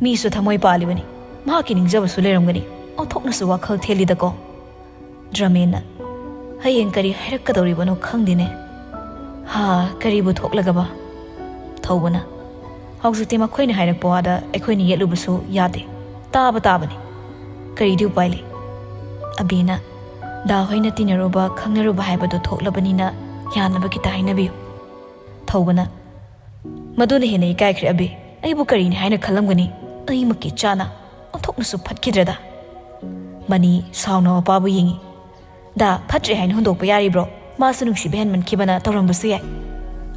ꯃꯤꯁꯨ ꯊꯃꯣꯏ ꯄꯥꯜꯂꯤꯕꯅꯤ꯫ ꯃꯍꯥꯛꯀꯤ ꯅꯤꯡꯖꯕꯁꯨ ꯂꯩꯔꯝꯒꯅꯤ꯫ ꯑꯣꯟꯊꯣꯛꯅꯁꯨ ꯋꯥꯈꯜ ꯊꯦꯜꯂꯤꯗꯀꯣ꯫" ꯗ꯭ꯔꯃꯦꯟꯅ, "ꯍꯌꯦꯡ ꯀꯔꯤ ꯍꯥꯏꯔꯛꯀꯗꯧꯔꯤꯕꯅꯣ ꯈꯪꯗꯦꯅꯦ꯫ ꯍꯥ, ꯀꯔꯤꯕꯨ ꯊꯣꯛꯂꯒꯕ?" ꯊꯧꯕꯅ, "ꯍꯧꯖꯤꯛꯇꯤ ꯃꯈꯣꯏꯅ ꯍꯥꯏꯔꯛꯄ ꯋꯥꯗ ꯑꯩꯈꯣꯏꯅ ꯌꯦꯠꯂꯨꯕꯁꯨ ꯌꯥꯗꯦ꯫ ꯇꯥꯕ ꯇꯥꯕꯅꯤ꯫ ꯀꯔꯤꯗꯤ ꯎꯄꯥꯏ ꯂꯩ? ꯑꯕꯦꯅ, "ꯗꯥ ꯍꯣꯏꯅ ꯇꯤꯟꯅꯔꯨꯕ, ꯈꯪꯅꯔꯨꯕ ꯍꯥꯏꯕꯗꯣ ꯊꯣꯛꯂꯕꯅꯤꯅ ꯌꯥꯅꯕ ꯈꯤꯇ ꯍꯥꯏꯅꯕꯤꯌꯨ꯫" ꯊꯧꯕꯅ, "ꯃꯗꯨꯅ ꯍꯦꯟꯅ ꯏꯀꯥꯏꯈ꯭ꯔꯦ ꯑꯕꯦ꯫ ꯑꯩꯕꯨ ꯀꯔꯤꯅꯤ ꯍꯥꯏꯅ ꯈꯜꯂꯝꯒꯅꯤ? ꯑꯩꯃꯛꯀꯤ ꯏꯆꯥꯅ ꯑꯣꯟꯊꯣꯛꯅꯁꯨ ꯐꯠꯈꯤꯗ꯭ꯔꯗ꯫" ꯃꯅꯤ ꯁꯥꯎꯅ ꯃꯄꯥꯕꯨ ꯌꯦꯡꯏ꯫ "ꯗꯥ, ꯐꯠꯇ꯭ꯔꯦ ꯍꯥꯏꯅ ꯍꯨꯟꯗꯣꯛꯄ ꯌꯥꯔꯤꯕ꯭ꯔꯣ? ꯃꯥꯁꯨ ꯅꯨꯡꯁꯤꯕ ꯍꯦꯟꯃꯟꯈꯤꯕꯅ ꯇꯧꯔꯝꯕꯁꯨ ꯌꯥꯏ꯫"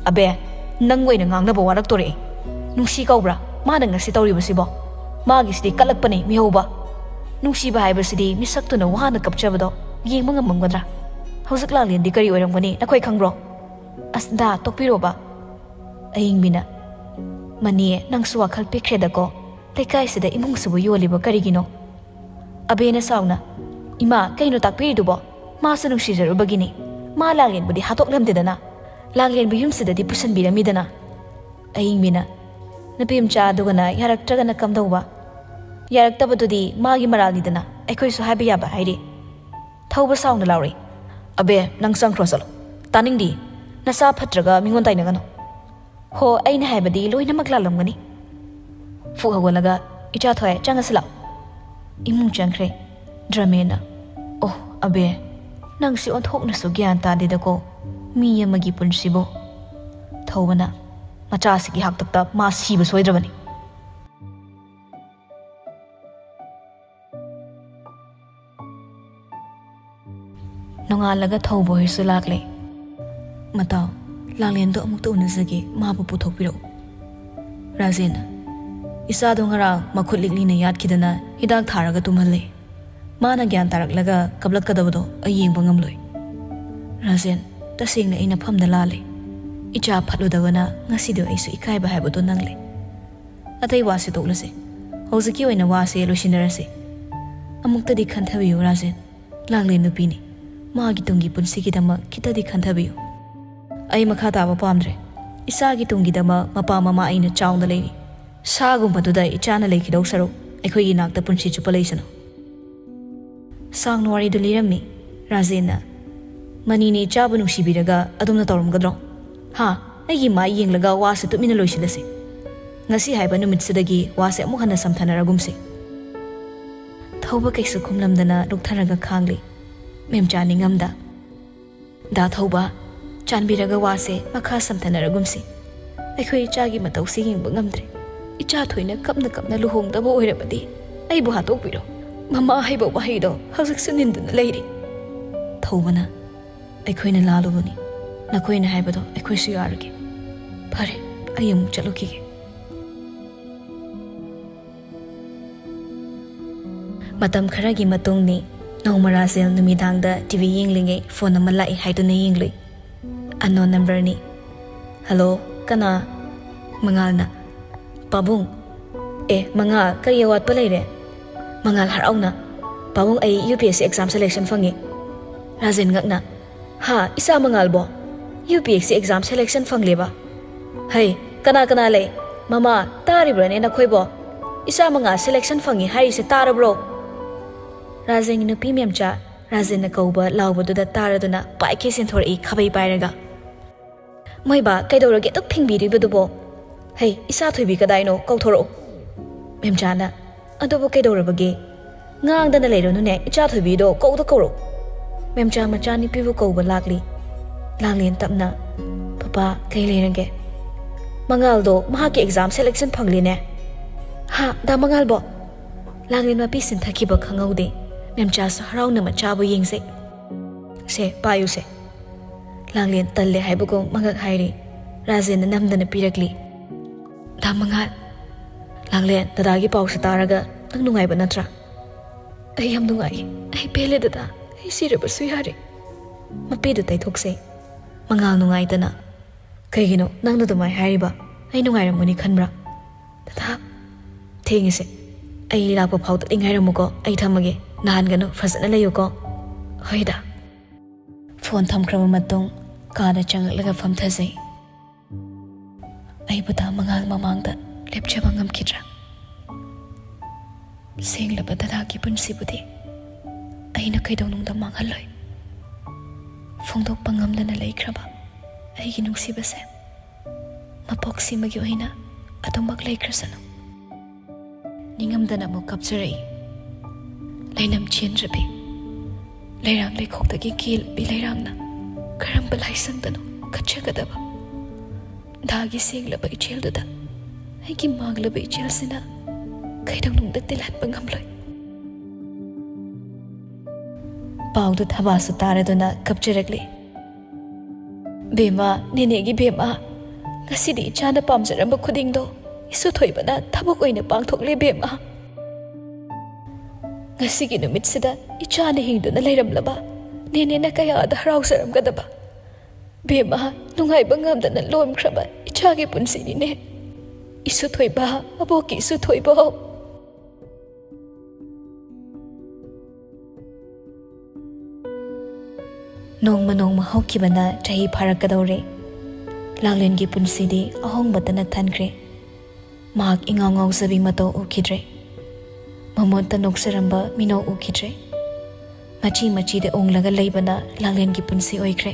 "ꯑꯕꯦ, ꯅꯪ ꯑꯣꯏꯅ ꯉꯥꯡꯅꯕ ꯋꯥꯔꯛꯇꯣꯔꯦ꯫ ꯅꯨꯡꯁꯤ ꯀꯧꯕ꯭ꯔꯥ ꯃꯥꯅ ꯉꯁꯤ ꯇꯧꯔꯤꯕꯁꯤꯕꯣ? ꯃꯥꯒꯤꯁꯤꯗꯤ ꯀꯜꯂꯛꯄꯅꯤ ꯃꯤꯍꯧꯕ꯫ ꯅꯨꯡꯁꯤꯕ ꯍꯥꯏꯕꯁꯤꯗꯤ ꯃꯤꯁꯛꯇꯨꯅ ꯋꯥꯅ ꯀꯞꯆꯕꯗꯣ ꯌꯦꯡꯕ ꯉꯝꯃꯝꯒꯗ꯭ꯔꯥ? ꯍꯧꯖꯤꯛ ꯂꯥꯡꯂꯦꯟꯗꯤ ꯀꯔꯤ ꯑꯣꯏꯔꯝꯒꯅꯤ ꯅꯈꯣꯏ ꯈꯪꯕ꯭ꯔꯣ?" "ꯑꯁ ꯗꯥ, ꯇꯣꯛꯄꯤꯔꯣꯕ꯫" ꯑꯏꯪꯕꯤꯅ, "ꯃꯅꯤ, ꯅꯪꯁꯨ ꯋꯥꯈꯜ ꯄꯤꯛꯈ꯭ꯔꯦꯗꯀꯣ꯫ ꯂꯩꯀꯥꯏꯁꯤꯗ ꯏꯃꯨꯡꯁꯤꯕꯨ ꯌꯣꯜꯂꯤꯕ ꯀꯔꯤꯒꯤꯅꯣ?" ꯑꯕꯦꯅ ꯁꯥꯎꯅ, "ꯏꯃꯥ, ꯀꯩꯅꯣ ꯇꯥꯛꯄꯤꯔꯤꯗꯨꯕꯣ? ꯃꯥꯁꯨ ꯅꯨꯡꯁꯤꯖꯔꯨꯕꯒꯤꯅꯤ꯫ ꯃꯥ ꯂꯥꯡꯂꯦꯟꯕꯨꯗꯤ ꯍꯥꯠꯇꯣꯛꯂꯝꯗꯦꯗꯅ꯫ ꯂꯥꯡꯂꯦꯟꯕꯨ ꯌꯨꯝꯁꯤꯗꯗꯤ ꯄꯨꯁꯟꯕꯤꯔꯝꯃꯤꯗꯅ꯫" ꯑꯏꯪꯕꯤꯅ, "ꯅꯨꯄꯤ ꯃꯆꯥ ꯑꯗꯨꯒꯅ ꯌꯥꯔꯛꯇ꯭ꯔꯒꯅ ꯀꯝꯗꯧꯕ? ꯌꯥꯔꯛꯇꯕꯗꯨꯗꯤ ꯃꯥꯒꯤ ꯃꯔꯥꯜꯅꯤꯗꯅ, ꯑꯩꯈꯣꯏꯁꯨ ꯍꯥꯏꯕ ꯌꯥꯕ ꯍꯥꯏꯔꯤ꯫" ꯊꯧꯕ ꯁꯥꯎꯅ ꯂꯥꯎꯔꯤ, "ꯑꯕꯦ, ꯅꯪ ꯆꯪꯈ꯭ꯔꯣ ꯆꯠꯂꯣ꯫ ꯇꯥꯅꯤꯡꯗꯦ꯫ ꯅꯆꯥ ꯐꯠꯇ꯭ꯔꯒ ꯃꯤꯉꯣꯟ ꯇꯥꯏꯅꯒꯅꯨ꯫ ꯍꯣ, ꯑꯩꯅ ꯍꯥꯏꯕꯗꯤ ꯂꯣꯏꯅꯃꯛ ꯂꯥꯜꯂꯝꯒꯅꯤ꯫" ꯐꯨꯛ ꯍꯧꯒꯠꯂꯒ, "ꯏꯆꯥ ꯊꯣꯏ, ꯆꯪꯉꯁꯤ ꯂꯥꯛꯑꯣ꯫" ꯏꯃꯨꯡ ꯆꯪꯈ꯭ꯔꯦ꯫ ꯗ꯭ꯔꯃꯦꯟꯅ, "ꯑꯣ, ꯑꯕꯦ, ꯅꯪꯁꯤ ꯑꯣꯟꯊꯣꯛꯅꯁꯨ ꯒ꯭ꯌꯥꯟ ꯇꯥꯗꯦꯗꯀꯣ, ꯃꯤ ꯑꯃꯒꯤ ꯄꯨꯟꯁꯤꯕꯨ꯫" ꯊꯧꯕꯅ, "ꯃꯆꯥꯁꯤꯒꯤ ꯍꯥꯛꯇꯛꯇ ꯃꯥ ꯁꯤꯕ ꯁꯣꯏꯗ꯭ꯔꯕꯅꯤ꯫" ꯅꯣꯡꯉꯥꯜꯂꯒ ꯊꯧꯕ ꯍꯣꯏꯁꯨ ꯂꯥꯛꯂꯦ꯫ "ꯃꯇꯥꯎ, ꯂꯥꯡꯂꯦꯟꯗꯣ ꯑꯃꯨꯛꯇ ꯎꯅꯖꯒꯦ, ꯃꯥꯕꯨ ꯄꯨꯊꯣꯛꯄꯤꯔꯛꯎ꯫" ꯔꯥꯖꯦꯟꯅ, "ꯏꯆꯥꯗꯣ ꯉꯔꯥꯡ ꯃꯈꯨꯠ ꯂꯤꯛꯂꯤꯅ ꯌꯥꯠꯈꯤꯗꯅ ꯍꯤꯗꯥꯛ ꯊꯥꯔꯒ ꯇꯨꯝꯍꯜꯂꯦ꯫ ꯃꯥꯅ ꯒ꯭ꯌꯥꯟ ꯇꯥꯔꯛꯂꯒ ꯀꯞꯂꯛꯀꯗꯕꯗꯣ ꯑꯩ ꯌꯦꯡꯕ ꯉꯝꯂꯣꯏ꯫" ꯔꯥꯖꯦꯟ, "ꯇꯁꯦꯡꯅ ꯑꯩꯅ ꯐꯝꯗ ꯂꯥꯜꯂꯦ꯫ ꯏꯆꯥ ꯐꯠꯂꯨꯗꯕꯅ ꯉꯁꯤꯗꯤ ꯑꯩꯁꯨ ꯏꯀꯥꯏꯕ ꯍꯥꯏꯕꯗꯣ ꯅꯪꯂꯦ꯫ ꯑꯇꯩ ꯋꯥꯁꯦ ꯇꯣꯛꯂꯁꯦ꯫ ꯍꯧꯖꯤꯛꯀꯤ ꯑꯣꯏꯅ ꯋꯥꯁꯦ ꯂꯣꯏꯁꯤꯟꯅꯔꯁꯦ꯫ ꯑꯃꯨꯛꯇꯗꯤ ꯈꯟꯊꯕꯤꯌꯨ ꯔꯥꯖꯦꯟ꯫ ꯂꯥꯡꯂꯦꯟ ꯅꯨꯄꯤꯅꯤ꯫ ꯃꯥꯒꯤ ꯇꯨꯡꯒꯤ ꯄꯨꯟꯁꯤꯒꯤꯗꯃꯛ ꯈꯤꯇꯗꯤ ꯈꯟꯊꯕꯤꯌꯨ꯫ ꯑꯩ ꯃꯈꯥ ꯇꯥꯕ ꯄꯥꯝꯗ꯭ꯔꯦ꯫ ꯏꯆꯥꯒꯤ ꯇꯨꯡꯒꯤꯗꯃꯛ ꯃꯄꯥ ꯃꯃꯥ ꯑꯩꯅ ꯆꯥꯎꯅ ꯂꯩꯔꯤ꯫ ꯁꯥꯒꯨꯝꯕꯗꯨꯗ ꯏꯆꯥꯅ ꯂꯩꯈꯤꯗꯧ ꯁꯔꯨꯛ ꯑꯩꯈꯣꯏꯒꯤ ꯅꯥꯛꯇ ꯄꯨꯟꯁꯤ ꯆꯨꯞꯄ ꯂꯩꯁꯅꯨ꯫" ꯁꯥꯡꯅ ꯋꯥꯔꯤꯗꯨ ꯂꯤꯔꯝꯃꯤ ꯔꯥꯖꯦꯟꯅ꯫ "ꯃꯅꯤꯅ ꯏꯆꯥꯕꯨ ꯅꯨꯡꯁꯤꯕꯤꯔꯒ ꯑꯗꯨꯝꯅ ꯇꯧꯔꯝꯒꯗ꯭ꯔꯣ? ꯍꯥ? ꯑꯩꯒꯤ ꯃꯥꯏ ꯌꯦꯡꯂꯒ ꯋꯥꯁꯦ ꯇꯨꯃꯤꯟꯅ ꯂꯣꯏꯁꯤꯜꯂꯁꯤ꯫ ꯉꯁꯤ ꯍꯥꯏꯕ ꯅꯨꯃꯤꯠꯁꯤꯗꯒꯤ ꯋꯥꯁꯦ ꯑꯃꯨꯛ ꯍꯟꯅ ꯁꯝꯊꯅꯔꯒꯨꯝꯁꯤ꯫" ꯊꯧꯕ ꯀꯩꯁꯨ ꯈꯨꯝꯂꯝꯗꯅ ꯂꯨꯞꯊꯔꯒ ꯈꯥꯡꯂꯤ꯫ ꯃꯦꯝꯆꯥ ꯅꯤꯡꯉꯝꯗ, "ꯗꯥ ꯊꯧꯕ, ꯆꯥꯟꯕꯤꯔꯒ ꯋꯥꯁꯦ ꯃꯈꯥ ꯁꯝꯊꯅꯔꯒꯨꯝꯁꯤ꯫ ꯑꯩꯈꯣꯏ ꯏꯆꯥꯒꯤ ꯃꯇꯧꯁꯤ ꯌꯦꯡꯕ ꯉꯝꯗ꯭ꯔꯦ꯫ ꯏꯆꯥ ꯊꯣꯏꯅ ꯀꯞꯅ ꯀꯞꯅ ꯂꯨꯍꯣꯡꯗꯕ ꯑꯣꯏꯔꯕꯗꯤ ꯑꯩꯕꯨ ꯍꯥꯠꯇꯣꯛꯄꯤꯔꯣ꯫ ꯃꯃꯥ ꯍꯥꯏꯕ ꯋꯥꯍꯩꯗꯣ ꯍꯧꯖꯤꯛꯁꯨ ꯅꯤꯟꯗꯨꯅ ꯂꯩꯔꯤ"꯫ ꯊꯧꯕꯅ, "ꯑꯩꯈꯣꯏꯅ ꯂꯥꯜꯂꯨꯕꯅꯤ꯫ ꯅꯈꯣꯏꯅ ꯍꯥꯏꯕꯗꯣ ꯑꯩꯈꯣꯏꯁꯨ ꯌꯥꯔꯒꯦ꯫ ꯐꯔꯦ, ꯑꯩ ꯑꯃꯨꯛ ꯆꯠꯂꯨꯈꯤꯒꯦ"꯫ ꯃꯇꯝ ꯈꯔꯒꯤ ꯃꯇꯨꯡꯅꯤ꯫ ꯅꯣꯡꯃ ꯔꯥꯖꯦꯟ ꯅꯨꯃꯤꯗꯥꯡꯗ ꯇꯤ ꯚꯤ ꯌꯦꯡꯂꯤꯉꯩ ꯐꯣꯟ ꯑꯃ ꯂꯥꯛꯏ ꯍꯥꯏꯗꯨꯅ ꯌꯦꯡꯂꯨꯏ꯫ ꯑꯟꯅꯣꯟ ꯅꯝꯕꯔꯅꯤ꯫ "ꯍꯜꯂꯣ, ꯀꯅꯥ?" ꯃꯉꯥꯜꯅ꯫ "ꯄꯥꯕꯨꯡ"꯫ "ꯑꯦ ꯃꯉꯥꯜ, ꯀꯔꯤ ꯑꯋꯥꯠꯄ ꯂꯩꯔꯦ?" ꯃꯉꯥꯜ ꯍꯔꯥꯎꯅ꯫ "ꯄꯥꯕꯨꯡ, ꯑꯩ U P S C exam selection ꯐꯪꯉꯤ"꯫ ꯔꯥꯖꯦꯟ ꯉꯛꯅ꯫ "ꯍꯥ, ꯏꯆꯥ ꯃꯉꯥꯜꯕꯣ? U P S C exam selection ꯐꯪꯂꯦꯕ? ꯍꯩ, ꯀꯅꯥ ꯀꯅꯥ ꯂꯩ? ꯃꯃꯥ, ꯇꯥꯔꯤꯕ꯭ꯔꯅꯦ ꯅꯈꯣꯏꯕꯣ? ꯏꯆꯥ ꯃꯉꯥꯜ ꯁꯦꯂꯦꯛꯁꯟ ꯐꯪꯉꯤ ꯍꯥꯏꯔꯤꯁꯦ ꯇꯥꯔꯕ꯭ꯔꯣ?" ꯔꯥꯖꯦꯟꯒꯤ ꯅꯨꯄꯤ ꯃꯦꯝꯆꯥ, ꯔꯥꯖꯦꯟꯅ ꯀꯧꯕ ꯂꯥꯎꯕꯗꯨꯗ ꯇꯥꯔꯗꯨꯅ ꯄꯥꯏꯈꯩ ꯆꯦꯟꯊꯣꯔꯛꯏ ꯈꯥꯕꯩ ꯄꯥꯏꯔꯒ꯫ "ꯃꯣꯏꯕꯥ, ꯀꯩꯗꯧꯔꯒꯦ ꯑꯗꯨꯛ ꯐꯤꯡꯕꯤꯔꯤꯕꯗꯨꯕꯣ? ꯍꯩ, ꯏꯆꯥ ꯊꯣꯏꯕꯤ ꯀꯗꯥꯏꯅꯣ? ꯀꯧꯊꯣꯔꯛꯎ"꯫ ꯃꯦꯝꯆꯥꯅ, "ꯑꯗꯨꯕꯨ ꯀꯩꯗꯧꯔꯕꯒꯦ? ꯉꯥꯡꯗꯅ ꯂꯩꯔꯨꯅꯨꯅꯦ, ꯏꯆꯥ ꯊꯣꯏꯕꯤꯗꯣ ꯀꯧꯗ ꯀꯧꯔꯣ"꯫ ꯃꯦꯝꯆꯥ ꯃꯆꯥꯅꯨꯄꯤꯕꯨ ꯀꯧꯕ ꯂꯥꯛꯂꯤ꯫ ꯂꯥꯡꯂꯦꯟ ꯇꯞꯅ, "ꯄꯄꯥ, ꯀꯩ ꯂꯩꯔꯒꯦ?" "ꯃꯉꯥꯜꯗꯣ ꯃꯍꯥꯛꯀꯤ ꯑꯦꯛꯖꯥꯝ ꯁꯦꯂꯦꯛꯁꯟ ꯐꯪꯂꯦꯅꯦ"꯫ "ꯍꯥ, ꯗꯥ ꯃꯉꯥꯜꯕꯣ?" ꯂꯥꯡꯂꯦꯟ ꯃꯄꯤ ꯁꯤꯟꯊꯈꯤꯕ ꯈꯪꯍꯧꯗꯦ꯫ ꯃꯦꯝꯆꯥꯁꯨ ꯍꯔꯥꯎꯅ ꯃꯆꯥꯕꯨ ꯌꯦꯡꯖꯩ꯫ "ꯁꯦ, ꯄꯥꯏꯌꯨꯁꯦ"꯫ ꯂꯥꯡꯂꯦꯟ ꯇꯜꯂꯦ ꯍꯥꯏꯕꯒꯨꯝ ꯃꯉꯛ ꯍꯥꯏꯔꯤ꯫ ꯔꯥꯖꯦꯟꯅ ꯅꯝꯗꯅ ꯄꯤꯔꯛꯂꯤ꯫ "ꯗꯥ ꯃꯉꯥꯜ"꯫ "ꯂꯥꯡꯂꯦꯟ, ꯗꯗꯥꯒꯤ ꯄꯥꯎꯁꯦ ꯇꯥꯔꯒ ꯅꯪ ꯅꯨꯡꯉꯥꯏꯕ ꯅꯠꯇ꯭ꯔꯥ?" "ꯑꯩ ꯌꯥꯝ ꯅꯨꯡꯉꯥꯏ꯫ ꯑꯩ ꯄꯦꯜꯂꯦ ꯗꯗꯥ꯫ ꯑꯩ ꯁꯤꯔꯕꯁꯨ ꯌꯥꯔꯦ"꯫ ꯃꯄꯤꯗꯨ ꯇꯩꯊꯣꯛꯆꯩ꯫ ꯃꯉꯥꯜ ꯅꯨꯡꯉꯥꯏꯇꯅ, "ꯀꯩꯒꯤꯅꯣ ꯅꯪꯅ ꯑꯗꯨꯃꯥꯏ ꯍꯥꯏꯔꯤꯕ? ꯑꯩ ꯅꯨꯡꯉꯥꯏꯔꯝꯒꯅꯤ ꯈꯟꯕ꯭ꯔꯥ? ꯗꯗꯥ, ꯊꯦꯡꯉꯦꯁꯦ꯫ ꯑꯩ ꯂꯥꯛꯄ ꯐꯥꯎꯗꯗꯤ ꯉꯥꯏꯔꯝꯃꯨꯀꯣ꯫ ꯑꯩ ꯊꯝꯃꯒꯦ꯫ ꯅꯥꯍꯟꯒꯅꯨ, ꯐꯖꯅ ꯂꯩꯌꯨꯀꯣ"꯫ "ꯍꯣꯏꯗ"꯫ ꯐꯣꯟ ꯊꯝꯈ꯭ꯔꯕ ꯃꯇꯨꯡ ꯀꯥꯗ ꯆꯪꯂꯛꯂꯒ ꯐꯝꯊꯖꯩ꯫ ꯑꯩꯕꯨ ꯗꯥ ꯃꯉꯥꯜ ꯃꯃꯥꯡꯗ ꯂꯦꯞꯆꯕ ꯉꯝꯈꯤꯗ꯭ꯔꯥ? ꯁꯦꯡꯂꯕ ꯗꯗꯥꯒꯤ ꯄꯨꯟꯁꯤꯕꯨꯗꯤ ꯑꯩꯅ ꯀꯩꯗꯧꯅꯨꯡꯗ ꯃꯥꯡꯍꯜꯂꯣꯏ꯫ ꯐꯣꯡꯗꯣꯛꯄ ꯉꯝꯗꯅ ꯂꯩꯈ꯭ꯔꯕ ꯑꯩꯒꯤ ꯅꯨꯡꯁꯤꯕꯁꯦ ꯃꯄꯣꯛꯁꯤꯃꯒꯤ ꯑꯣꯏꯅ ꯑꯗꯨꯃꯛ ꯂꯩꯈ꯭ꯔꯁꯅꯨ꯫ ꯅꯤꯡꯉꯝꯗꯅ ꯑꯃꯨꯛ ꯀꯞꯆꯔꯛꯏ꯫ ꯂꯩꯅꯝ ꯆꯦꯟꯗ꯭ꯔꯕꯤ, ꯂꯩꯔꯥꯡ ꯂꯩꯈꯣꯛꯇꯒꯤ ꯀꯦꯜꯂꯕꯤ ꯂꯩꯔꯥꯡꯅ ꯀꯔꯝꯕ ꯂꯥꯏꯁꯪꯗꯅꯣ ꯀꯠꯆꯒꯗꯕ? ꯗꯥꯒꯤ ꯁꯦꯡꯂꯕ ꯏꯆꯦꯜꯗꯨꯗ ꯑꯩꯒꯤ ꯃꯥꯡꯂꯕ ꯏꯆꯦꯜꯁꯤꯅ ꯀꯩꯗꯧꯅꯨꯡꯗ ꯇꯤꯜꯍꯟꯕ ꯉꯝꯂꯣꯏ꯫ ꯄꯥꯎꯗꯨ ꯊꯕꯥꯁꯨ ꯇꯥꯔꯗꯨꯅ ꯀꯞꯆꯔꯛꯂꯤ꯫ "ꯕꯦꯝꯃ, ꯅꯦꯅꯦꯒꯤ ꯕꯦꯝꯃ, ꯉꯁꯤꯗꯤ ꯏꯆꯥꯅ ꯄꯥꯝꯖꯔꯝꯕ ꯈꯨꯗꯤꯡꯗꯣ ꯏꯁꯨ ꯊꯣꯏꯕꯅ ꯊꯕꯛ ꯑꯣꯏꯅ ꯄꯥꯡꯊꯣꯛꯂꯦ ꯕꯦꯝꯃ꯫ ꯉꯁꯤꯒꯤ ꯅꯨꯃꯤꯠꯁꯤꯗ ꯏꯆꯥꯅ ꯍꯤꯡꯗꯨꯅ ꯂꯩꯔꯝꯂꯕ ꯅꯦꯅꯦꯅ ꯀꯌꯥꯗ ꯍꯔꯥꯎꯖꯔꯝꯒꯗꯕ꯫ ꯕꯦꯝꯃ, ꯅꯨꯡꯉꯥꯏꯕ ꯉꯝꯗꯅ ꯂꯣꯝꯈ꯭ꯔꯕ ꯏꯆꯥꯒꯤ ꯄꯨꯟꯁꯤꯅꯤꯅꯦ꯫ ꯏꯁꯨ ꯊꯣꯏꯕ, ꯑꯕꯣꯛꯀꯤ ꯏꯁꯨ ꯊꯣꯏꯕ!" ꯅꯣꯡꯃ ꯅꯣꯡꯃ ꯍꯧꯈꯤꯕꯅ ꯆꯍꯤ ꯐꯥꯔꯛꯀꯗꯧꯔꯦ꯫ ꯂꯥꯡꯂꯦꯟꯒꯤ ꯄꯨꯟꯁꯤꯗꯤ ꯑꯍꯣꯡꯕꯇꯅ ꯊꯟꯈ꯭ꯔꯦ꯫ ꯃꯍꯥꯛ ꯏꯉꯥꯎ ꯉꯥꯎꯖꯕꯤ ꯃꯇꯧ ꯎꯈꯤꯗ꯭ꯔꯦ꯫ ꯃꯃꯣꯠꯇ ꯅꯣꯛꯆꯔꯝꯕ ꯃꯤꯅꯧ ꯎꯈꯤꯗ꯭ꯔꯦ꯫ ꯃꯆꯤ ꯃꯆꯤꯗ ꯎꯪꯂꯒ ꯂꯩꯕꯅ ꯂꯥꯡꯂꯦꯟꯒꯤ ꯄꯨꯟꯁꯤ ꯑꯣꯏꯈ꯭ꯔꯦ꯫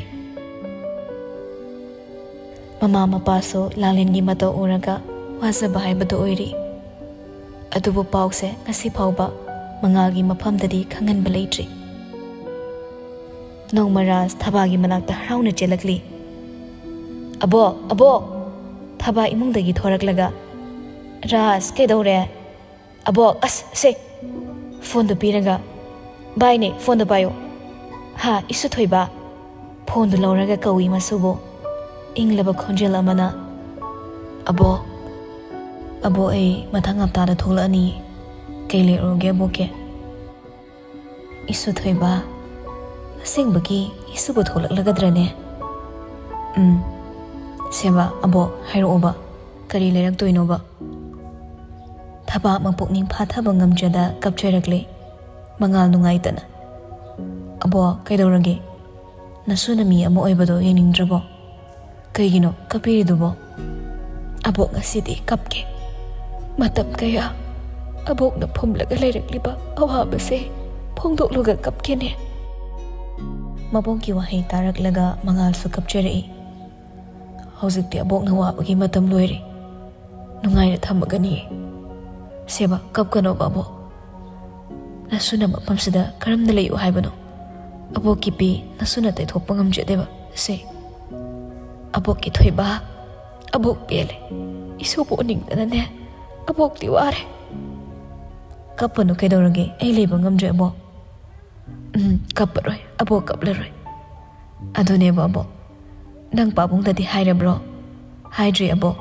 ꯃꯃꯥ ꯃꯄꯥꯁꯨ ꯂꯥꯡꯂꯦꯟꯒꯤ ꯃꯇꯧ ꯎꯔꯒ ꯋꯥꯖꯕ ꯍꯥꯏꯕꯗꯨ ꯑꯣꯏꯔꯤ꯫ ꯑꯗꯨꯕꯨ ꯄꯥꯎꯁꯦ ꯉꯁꯤ ꯐꯥꯎꯕ ꯃꯉꯥꯜꯒꯤ ꯃꯐꯝꯗꯗꯤ ꯈꯪꯍꯟꯕ ꯂꯩꯇ꯭ꯔꯤ꯫ ꯅꯣꯡꯃ ꯔꯥꯖ ꯊꯕꯥꯒꯤ ꯃꯅꯥꯛꯇ ꯍꯔꯥꯎꯅ ꯆꯦꯜꯂꯛꯂꯤ꯫ "ꯑꯕꯣꯛ, ꯑꯕꯣꯛ!" ꯊꯕꯥ ꯏꯃꯨꯡꯗꯒꯤ ꯊꯣꯔꯛꯂꯒ, "ꯔꯥꯖ, ꯀꯩꯗꯧꯔꯦ?" "ꯑꯕꯣꯛ, ꯑꯁ, ꯁꯦ!" ꯐꯣꯟꯗꯨ ꯄꯤꯔꯒ, "ꯚꯥꯏꯅꯦ, ꯐꯣꯟꯗꯨ ꯄꯥꯏꯌꯨ!" "ꯍꯥ, ꯏꯁꯨ ꯊꯣꯏꯕ?" ꯐꯣꯟꯗꯨ ꯂꯧꯔꯒ ꯀꯧꯏ ꯃꯁꯨꯕꯨ꯫ ꯏꯪꯂꯕ ꯈꯣꯟꯖꯦꯜ ꯑꯃꯅ, "ꯑꯕꯣꯛ, ꯑꯕꯣꯛ, ꯑꯩ ꯃꯊꯪ ꯍꯞꯇꯥꯗ ꯊꯣꯛꯂꯛꯑꯅꯤ꯫ ꯀꯩ ꯂꯩꯔꯨꯔꯒꯦ ꯑꯕꯣꯛꯀꯤ?" "ꯏꯁꯨ ꯊꯣꯏꯕ, ꯑꯁꯦꯡꯕꯒꯤ ꯏꯁꯨꯕꯨ ꯊꯣꯛꯂꯛꯂꯒꯗ꯭ꯔꯅꯦ?" "ꯎꯝ꯫ ꯁꯦꯕ, ꯑꯕꯣꯛ, ꯍꯥꯏꯔꯛꯑꯣꯕ, ꯀꯔꯤ ꯂꯩꯔꯛꯇꯣꯏꯅꯣꯕ?" ꯊꯕꯥ ꯃꯄꯨꯛꯅꯤꯡ ꯐꯥꯊꯕ ꯉꯝꯖꯗ ꯀꯞꯆꯔꯛꯂꯦ꯫ ꯃꯉꯥꯜ ꯅꯨꯡꯉꯥꯏꯇꯅ, "ꯑꯕꯣꯛ, ꯀꯩꯗꯧꯔꯒꯦ? ꯅꯁꯨꯅ ꯃꯤ ꯑꯃ ꯑꯣꯏꯕꯗꯣ ꯌꯦꯡꯅꯤꯡꯗ꯭ꯔꯕꯣ? ꯀꯩꯒꯤꯅꯣ ꯀꯞꯄꯤꯔꯤꯗꯨꯕꯣ?" "ꯑꯕꯣꯛ, ꯉꯁꯤꯗꯤ ꯀꯞꯀꯦ꯫ ꯃꯇꯝ ꯀꯌꯥ ꯑꯕꯣꯛꯅ ꯐꯨꯝꯂꯒ ꯂꯩꯔꯛꯂꯤꯕ ꯑꯋꯥꯕꯁꯦ ꯐꯣꯡꯗꯣꯛꯂꯒ ꯀꯞꯀꯦꯅꯦ꯫" ꯃꯕꯣꯛꯀꯤ ꯋꯥꯍꯩ ꯇꯥꯔꯛꯂꯒ ꯃꯉꯥꯜꯁꯨ ꯀꯞꯆꯔꯛꯏ꯫ "ꯍꯧꯖꯤꯛꯇꯤ ꯑꯕꯣꯛꯅ ꯋꯥꯕꯒꯤ ꯃꯇꯝ ꯂꯣꯏꯔꯦ꯫ ꯅꯨꯡꯉꯥꯏꯅ ꯊꯝꯃꯒꯅꯤ꯫ ꯁꯦꯕ, ꯀꯞꯀꯅꯣꯕ ꯑꯕꯣꯛ꯫ ꯅꯁꯨꯅ ꯃꯐꯝꯁꯤꯗ ꯀꯔꯝꯅ ꯂꯩꯌꯨ ꯍꯥꯏꯕꯅꯣ? ꯑꯕꯣꯛꯀꯤ ꯄꯤ ꯅꯁꯨꯅ ꯇꯩꯊꯣꯛꯄ ꯉꯝꯖꯗꯦꯕ꯫ ꯁꯦ, ꯑꯕꯣꯛꯀꯤ ꯊꯣꯏꯕ, ꯑꯕꯣꯛ ꯄꯦꯜꯂꯦ꯫ ꯏꯁꯨꯕꯨ ꯎꯅꯤꯡꯗꯅꯅꯦ, ꯑꯕꯣꯛꯇꯤ ꯋꯥꯔꯦ꯫ ꯀꯞꯄꯅꯨ, ꯀꯩꯗꯧꯔꯒꯦ? ꯑꯩ ꯂꯩꯕ ꯉꯝꯗ꯭ꯔꯦ, ꯑꯕꯣꯛ꯫ ꯎꯝ, ꯀꯞꯄꯔꯣꯏ, ꯑꯕꯣꯛ ꯀꯞꯂꯔꯣꯏ꯫ ꯑꯗꯨꯅꯦꯕ, ꯑꯕꯣꯛ꯫ ꯅꯪ ꯄꯥꯕꯨꯡꯗꯗꯤ ꯍꯥꯏꯔꯕ꯭ꯔꯣ? ꯍꯥꯏꯗ꯭ꯔꯤ, ꯑꯕꯣꯛ꯫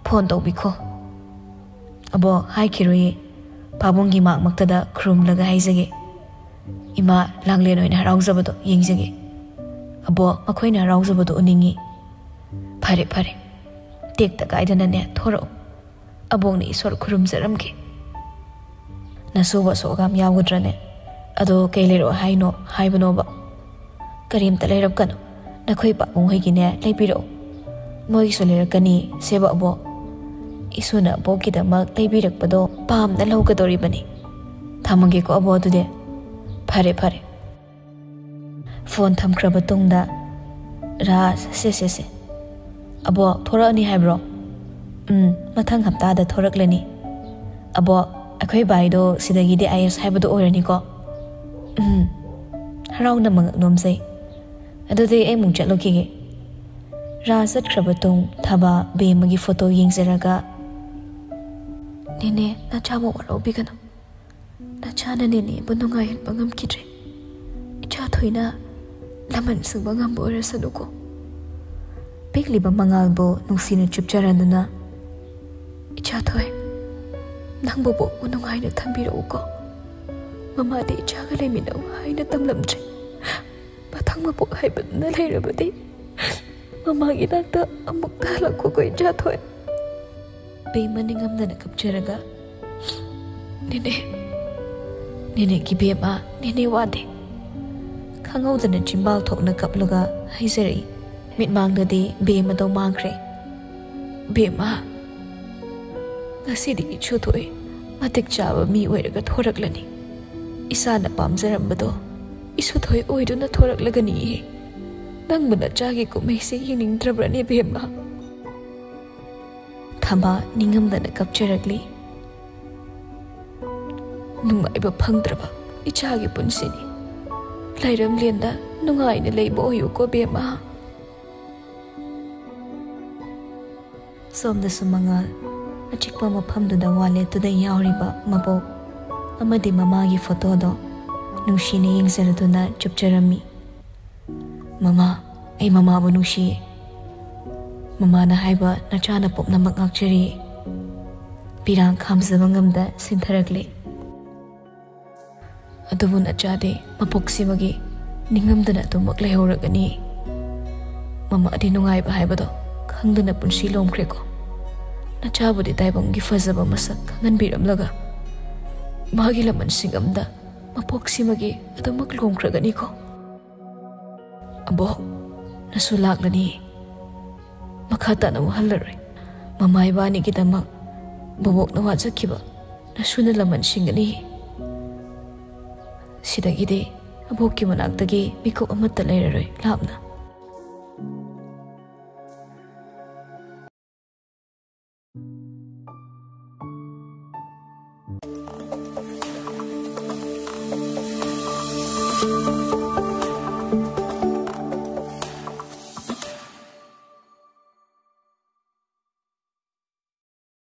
ꯐꯣꯟ ꯇꯧꯕꯤꯈꯣ꯫ ꯑꯕꯣꯛ, ꯍꯥꯏꯈꯤꯔꯣꯏꯌꯦ꯫ ꯄꯥꯕꯨꯡꯒꯤ ꯃꯥꯛꯃꯛꯇꯗ ꯈꯨꯔꯨꯝꯂꯒ ꯍꯥꯏꯖꯒꯦ꯫ ꯏꯃꯥ, ꯂꯥꯡꯂꯦꯟ ꯑꯣꯏꯅ ꯍꯔꯥꯎꯖꯕꯗꯣ ꯌꯦꯡꯖꯒꯦ꯫ ꯑꯕꯣꯛ, ꯃꯈꯣꯏꯅ ꯍꯔꯥꯎꯖꯕꯗꯣ ꯎꯅꯤꯡꯉꯤ꯫ ꯐꯔꯦ, ꯐꯔꯦ꯫ ꯇꯦꯛꯇ ꯀꯥꯏꯗꯅꯅꯦ ꯊꯣꯔꯛꯎ꯫ ꯑꯕꯣꯛꯅ ꯏꯁꯣꯔ ꯈꯨꯔꯨꯝꯖꯔꯝꯒꯦ꯫ ꯅꯁꯨꯕꯨ ꯑꯁꯣꯛ ꯑꯉꯥꯝ ꯌꯥꯎꯒꯗ꯭ꯔꯅꯦ? ꯑꯗꯣ ꯀꯩ ꯂꯩꯔꯛꯑꯣ ꯍꯥꯏꯅꯣ ꯍꯥꯏꯕꯅꯣꯕ? ꯀꯔꯤꯝꯇ ꯂꯩꯔꯛꯀꯅꯨ꯫ ꯅꯈꯣꯏ ꯄꯥꯕꯨꯡ ꯍꯣꯏꯒꯤꯅꯦ ꯂꯩꯕꯤꯔꯛꯑꯣ꯫ ꯃꯣꯏꯒꯤꯁꯨ ꯂꯩꯔꯛꯀꯅꯤ, ꯁꯦꯕ ꯑꯕꯣꯛ꯫ ꯏꯁꯨꯅ ꯑꯕꯣꯛꯀꯤꯗꯃꯛ ꯂꯩꯕꯤꯔꯛꯄꯗꯣ ꯄꯥꯝꯅ ꯂꯧꯒꯗꯧꯔꯤꯕꯅꯤ꯫ ꯊꯝꯃꯒꯦꯀꯣ, ꯑꯕꯣꯛ, ꯑꯗꯨꯗꯤ꯫ ꯐꯔꯦ, ꯐꯔꯦ꯫ ꯐꯣꯟ ꯊꯝꯈ꯭ꯔꯕ ꯇꯨꯡꯗ, ꯔꯥꯖ, ꯁꯦ, ꯁꯦ, ꯁꯦ꯫ ꯑꯕꯣꯛ, ꯊꯣꯔꯛꯑꯅꯤ ꯍꯥꯏꯕ꯭ꯔꯣ? ꯎꯝ, ꯃꯊꯪ ꯍꯞꯇꯥꯗ ꯊꯣꯔꯛꯂꯅꯤ꯫ ꯑꯕꯣꯛ, ꯑꯩꯈꯣꯏ ꯕꯥꯏꯗꯣ ꯁꯤꯗꯒꯤꯗꯤ ꯑꯥꯏ ꯑꯦꯁ ꯍꯥꯏꯕꯗꯣ ꯑꯣꯏꯔꯅꯤꯀꯣ? ꯎꯝ, ꯍꯔꯥꯎꯅ ꯃꯉꯛ ꯅꯣꯝꯖꯩ꯫ ꯑꯗꯨꯗꯤ ꯑꯩ ꯑꯃꯨꯛ ꯆꯠꯂꯨꯈꯤꯒꯦ꯫ ꯔꯥꯖ ꯆꯠꯈ꯭ꯔꯕ ꯇꯨꯡ ꯊꯕꯥ ꯕꯦꯝꯃꯒꯤ ꯐꯣꯇꯣ ꯌꯦꯡꯖꯔꯒ, ꯅꯦꯅꯦ, ꯅꯆꯥꯕꯨ ꯋꯥꯔꯧꯕꯤꯒꯅꯨ꯫ ꯅꯆꯥꯅ ꯅꯦꯅꯦꯕꯨ ꯅꯨꯡꯉꯥꯏꯍꯟꯕ ꯉꯝꯈꯤꯗ꯭ꯔꯦ꯫ ꯏꯆꯥ ꯊꯣꯏꯅ ꯂꯃꯟ ꯁꯤꯡꯕ ꯉꯝꯕ ꯑꯣꯏꯔꯁꯅꯨꯀꯣ꯫ ꯄꯤꯛꯂꯤꯕ ꯃꯉꯥꯜꯕꯨ ꯅꯨꯡꯁꯤꯅ ꯆꯨꯞꯆꯔꯗꯨꯅ, ꯏꯆꯥ ꯊꯣꯏ, ꯅꯪꯕꯨ ꯄꯣꯛꯄ ꯅꯨꯡꯉꯥꯏꯅ ꯊꯝꯕꯤꯔꯛꯎꯀꯣ꯫ ꯃꯃꯥꯗꯤ ꯏꯆꯥꯒ ꯂꯩꯃꯤꯟꯅꯧ ꯍꯥꯏꯅ ꯇꯝꯂꯝꯗ꯭ꯔꯦ꯫ ꯃꯊꯪ ꯃꯄꯣꯛ ꯍꯥꯏꯕꯗꯨꯅ ꯂꯩꯔꯕꯗꯤ ꯃꯃꯥꯒꯤ ꯅꯥꯛꯇ ꯑꯃꯨꯛꯇ ꯍꯜꯂꯛꯈꯣꯀꯣ, ꯏꯆꯥ ꯊꯣꯏ꯫ ꯕꯦꯝꯃ ꯅꯤꯡꯉꯝꯗꯅ ꯀꯞꯆꯔꯒ, ꯅꯦꯅꯦ, ꯅꯦꯅꯦꯒꯤ ꯕꯦꯝꯃ, ꯅꯦꯅꯦ ꯋꯥꯗꯦ꯫ ꯈꯪꯍꯧꯗꯅ ꯆꯤꯝꯕꯥꯜ ꯊꯣꯛꯅ ꯀꯞꯂꯒ ꯍꯥꯏꯖꯔꯛꯏ꯫ ꯃꯤꯠꯃꯥꯡꯗꯗꯤ ꯕꯦꯝꯃꯗꯣ ꯃꯥꯡꯈ꯭ꯔꯦ꯫ ꯕꯦꯝꯃ, ꯉꯁꯤꯗꯤ ꯏꯁꯨ ꯊꯣꯏ ꯃꯇꯤꯛ ꯆꯥꯕ ꯃꯤ ꯑꯣꯏꯔꯒ ꯊꯣꯔꯛꯂꯅꯤ꯫ ꯏꯁꯥꯅ ꯄꯥꯝꯖꯔꯝꯕꯗꯣ ꯏꯁꯨ ꯊꯣꯏ ꯑꯣꯏꯗꯨꯅ ꯊꯣꯔꯛꯂꯒꯅꯤꯌꯦ꯫ ꯅꯪꯕꯨ ꯅꯆꯥꯒꯤ ꯀꯨꯝꯍꯩꯁꯤ ꯌꯦꯡꯅꯤꯡꯗ꯭ꯔꯕ꯭ꯔꯅꯦ, ꯕꯦꯝꯃ? ꯊꯝꯕꯥ ꯅꯤꯡꯉꯝꯗꯅ ꯀꯞꯆꯔꯛꯂꯤ꯫ ꯅꯨꯡꯉꯥꯏꯕ ꯐꯪꯗ꯭ꯔꯕ ꯏꯆꯥꯒꯤ ꯄꯨꯟꯁꯤꯅꯤ꯫ ꯂꯩꯔꯝꯂꯦꯟꯗ ꯅꯨꯡꯉꯥꯏꯅ ꯂꯩꯕ ꯑꯣꯏꯌꯨꯀꯣ ꯕꯦꯝꯃ꯫ ꯁꯣꯝꯗꯁꯨ ꯃꯉꯥꯜ ꯑꯆꯤꯛꯄ ꯃꯐꯝꯗꯨꯗ ꯋꯥꯂꯦꯠꯇꯨꯗ ꯌꯥꯎꯔꯤꯕ ꯃꯕꯣꯛ ꯑꯃꯗꯤ ꯃꯃꯥꯒꯤ ꯐꯣꯇꯣꯗꯣ ꯅꯨꯡꯁꯤꯅ ꯌꯦꯡꯖꯔꯗꯨꯅ ꯆꯨꯞꯆꯔꯝꯃꯤ꯫ "ꯃꯃꯥ, ꯑꯩ ꯃꯃꯥꯕꯨ ꯅꯨꯡꯁꯤꯌꯦ꯫ ꯃꯃꯥꯅ ꯍꯥꯏꯕ ꯅꯆꯥꯅ ꯄꯨꯝꯅꯃꯛ ꯉꯥꯛꯆꯔꯤ꯫" ꯄꯤꯔꯥꯡ ꯈꯥꯝꯖꯕ ꯉꯝꯗ ꯁꯤꯟꯊꯔꯛꯂꯦ꯫ "ꯑꯗꯨꯕꯨ ꯅꯆꯥꯗꯤ ꯃꯄꯣꯛꯁꯤꯃꯒꯤ ꯅꯤꯡꯉꯝꯗꯅ ꯑꯗꯨꯃꯛ ꯂꯩꯍꯧꯔꯒꯅꯤ꯫ ꯃꯃꯥꯗꯤ ꯅꯨꯡꯉꯥꯏꯕ ꯍꯥꯏꯕꯗꯣ ꯈꯪꯗꯅ ꯄꯨꯟꯁꯤ ꯂꯣꯝꯈ꯭ꯔꯦꯀꯣ꯫ ꯅꯆꯥꯕꯨꯗꯤ ꯇꯥꯏꯕꯪꯒꯤ ꯐꯖꯕ ꯃꯁꯛ ꯈꯪꯍꯟꯕꯤꯔꯝꯂꯒ ꯃꯥꯒꯤ ꯂꯃꯟꯁꯤꯡ ꯑꯃꯗ ꯃꯄꯣꯛꯁꯤꯃꯒꯤ ꯑꯗꯨꯃꯛ ꯂꯣꯝꯈ꯭ꯔꯒꯅꯤꯀꯣ꯫ ꯑꯕꯣꯛ, ꯅꯁꯨ ꯂꯥꯛꯂꯅꯤ꯫ ꯃꯈꯥ ꯇꯥꯅ ꯋꯥꯍꯜꯂꯔꯣꯏ꯫ ꯃꯃꯥ ꯏꯕꯥꯅꯤꯒꯤꯗꯃꯛ ꯕꯣꯕꯣꯛꯅ ꯋꯥꯖꯈꯤꯕ ꯅꯁꯨꯅ ꯂꯃꯟꯁꯤꯡꯒꯅꯤ꯫ ꯁꯤꯗꯒꯤꯗꯤ ꯑꯕꯣꯛꯀꯤ ꯃꯅꯥꯛꯇꯒꯤ ꯃꯤꯀꯨꯞ ꯑꯃꯠꯇ ꯂꯩꯔꯔꯣꯏ ꯂꯥꯞꯅ꯫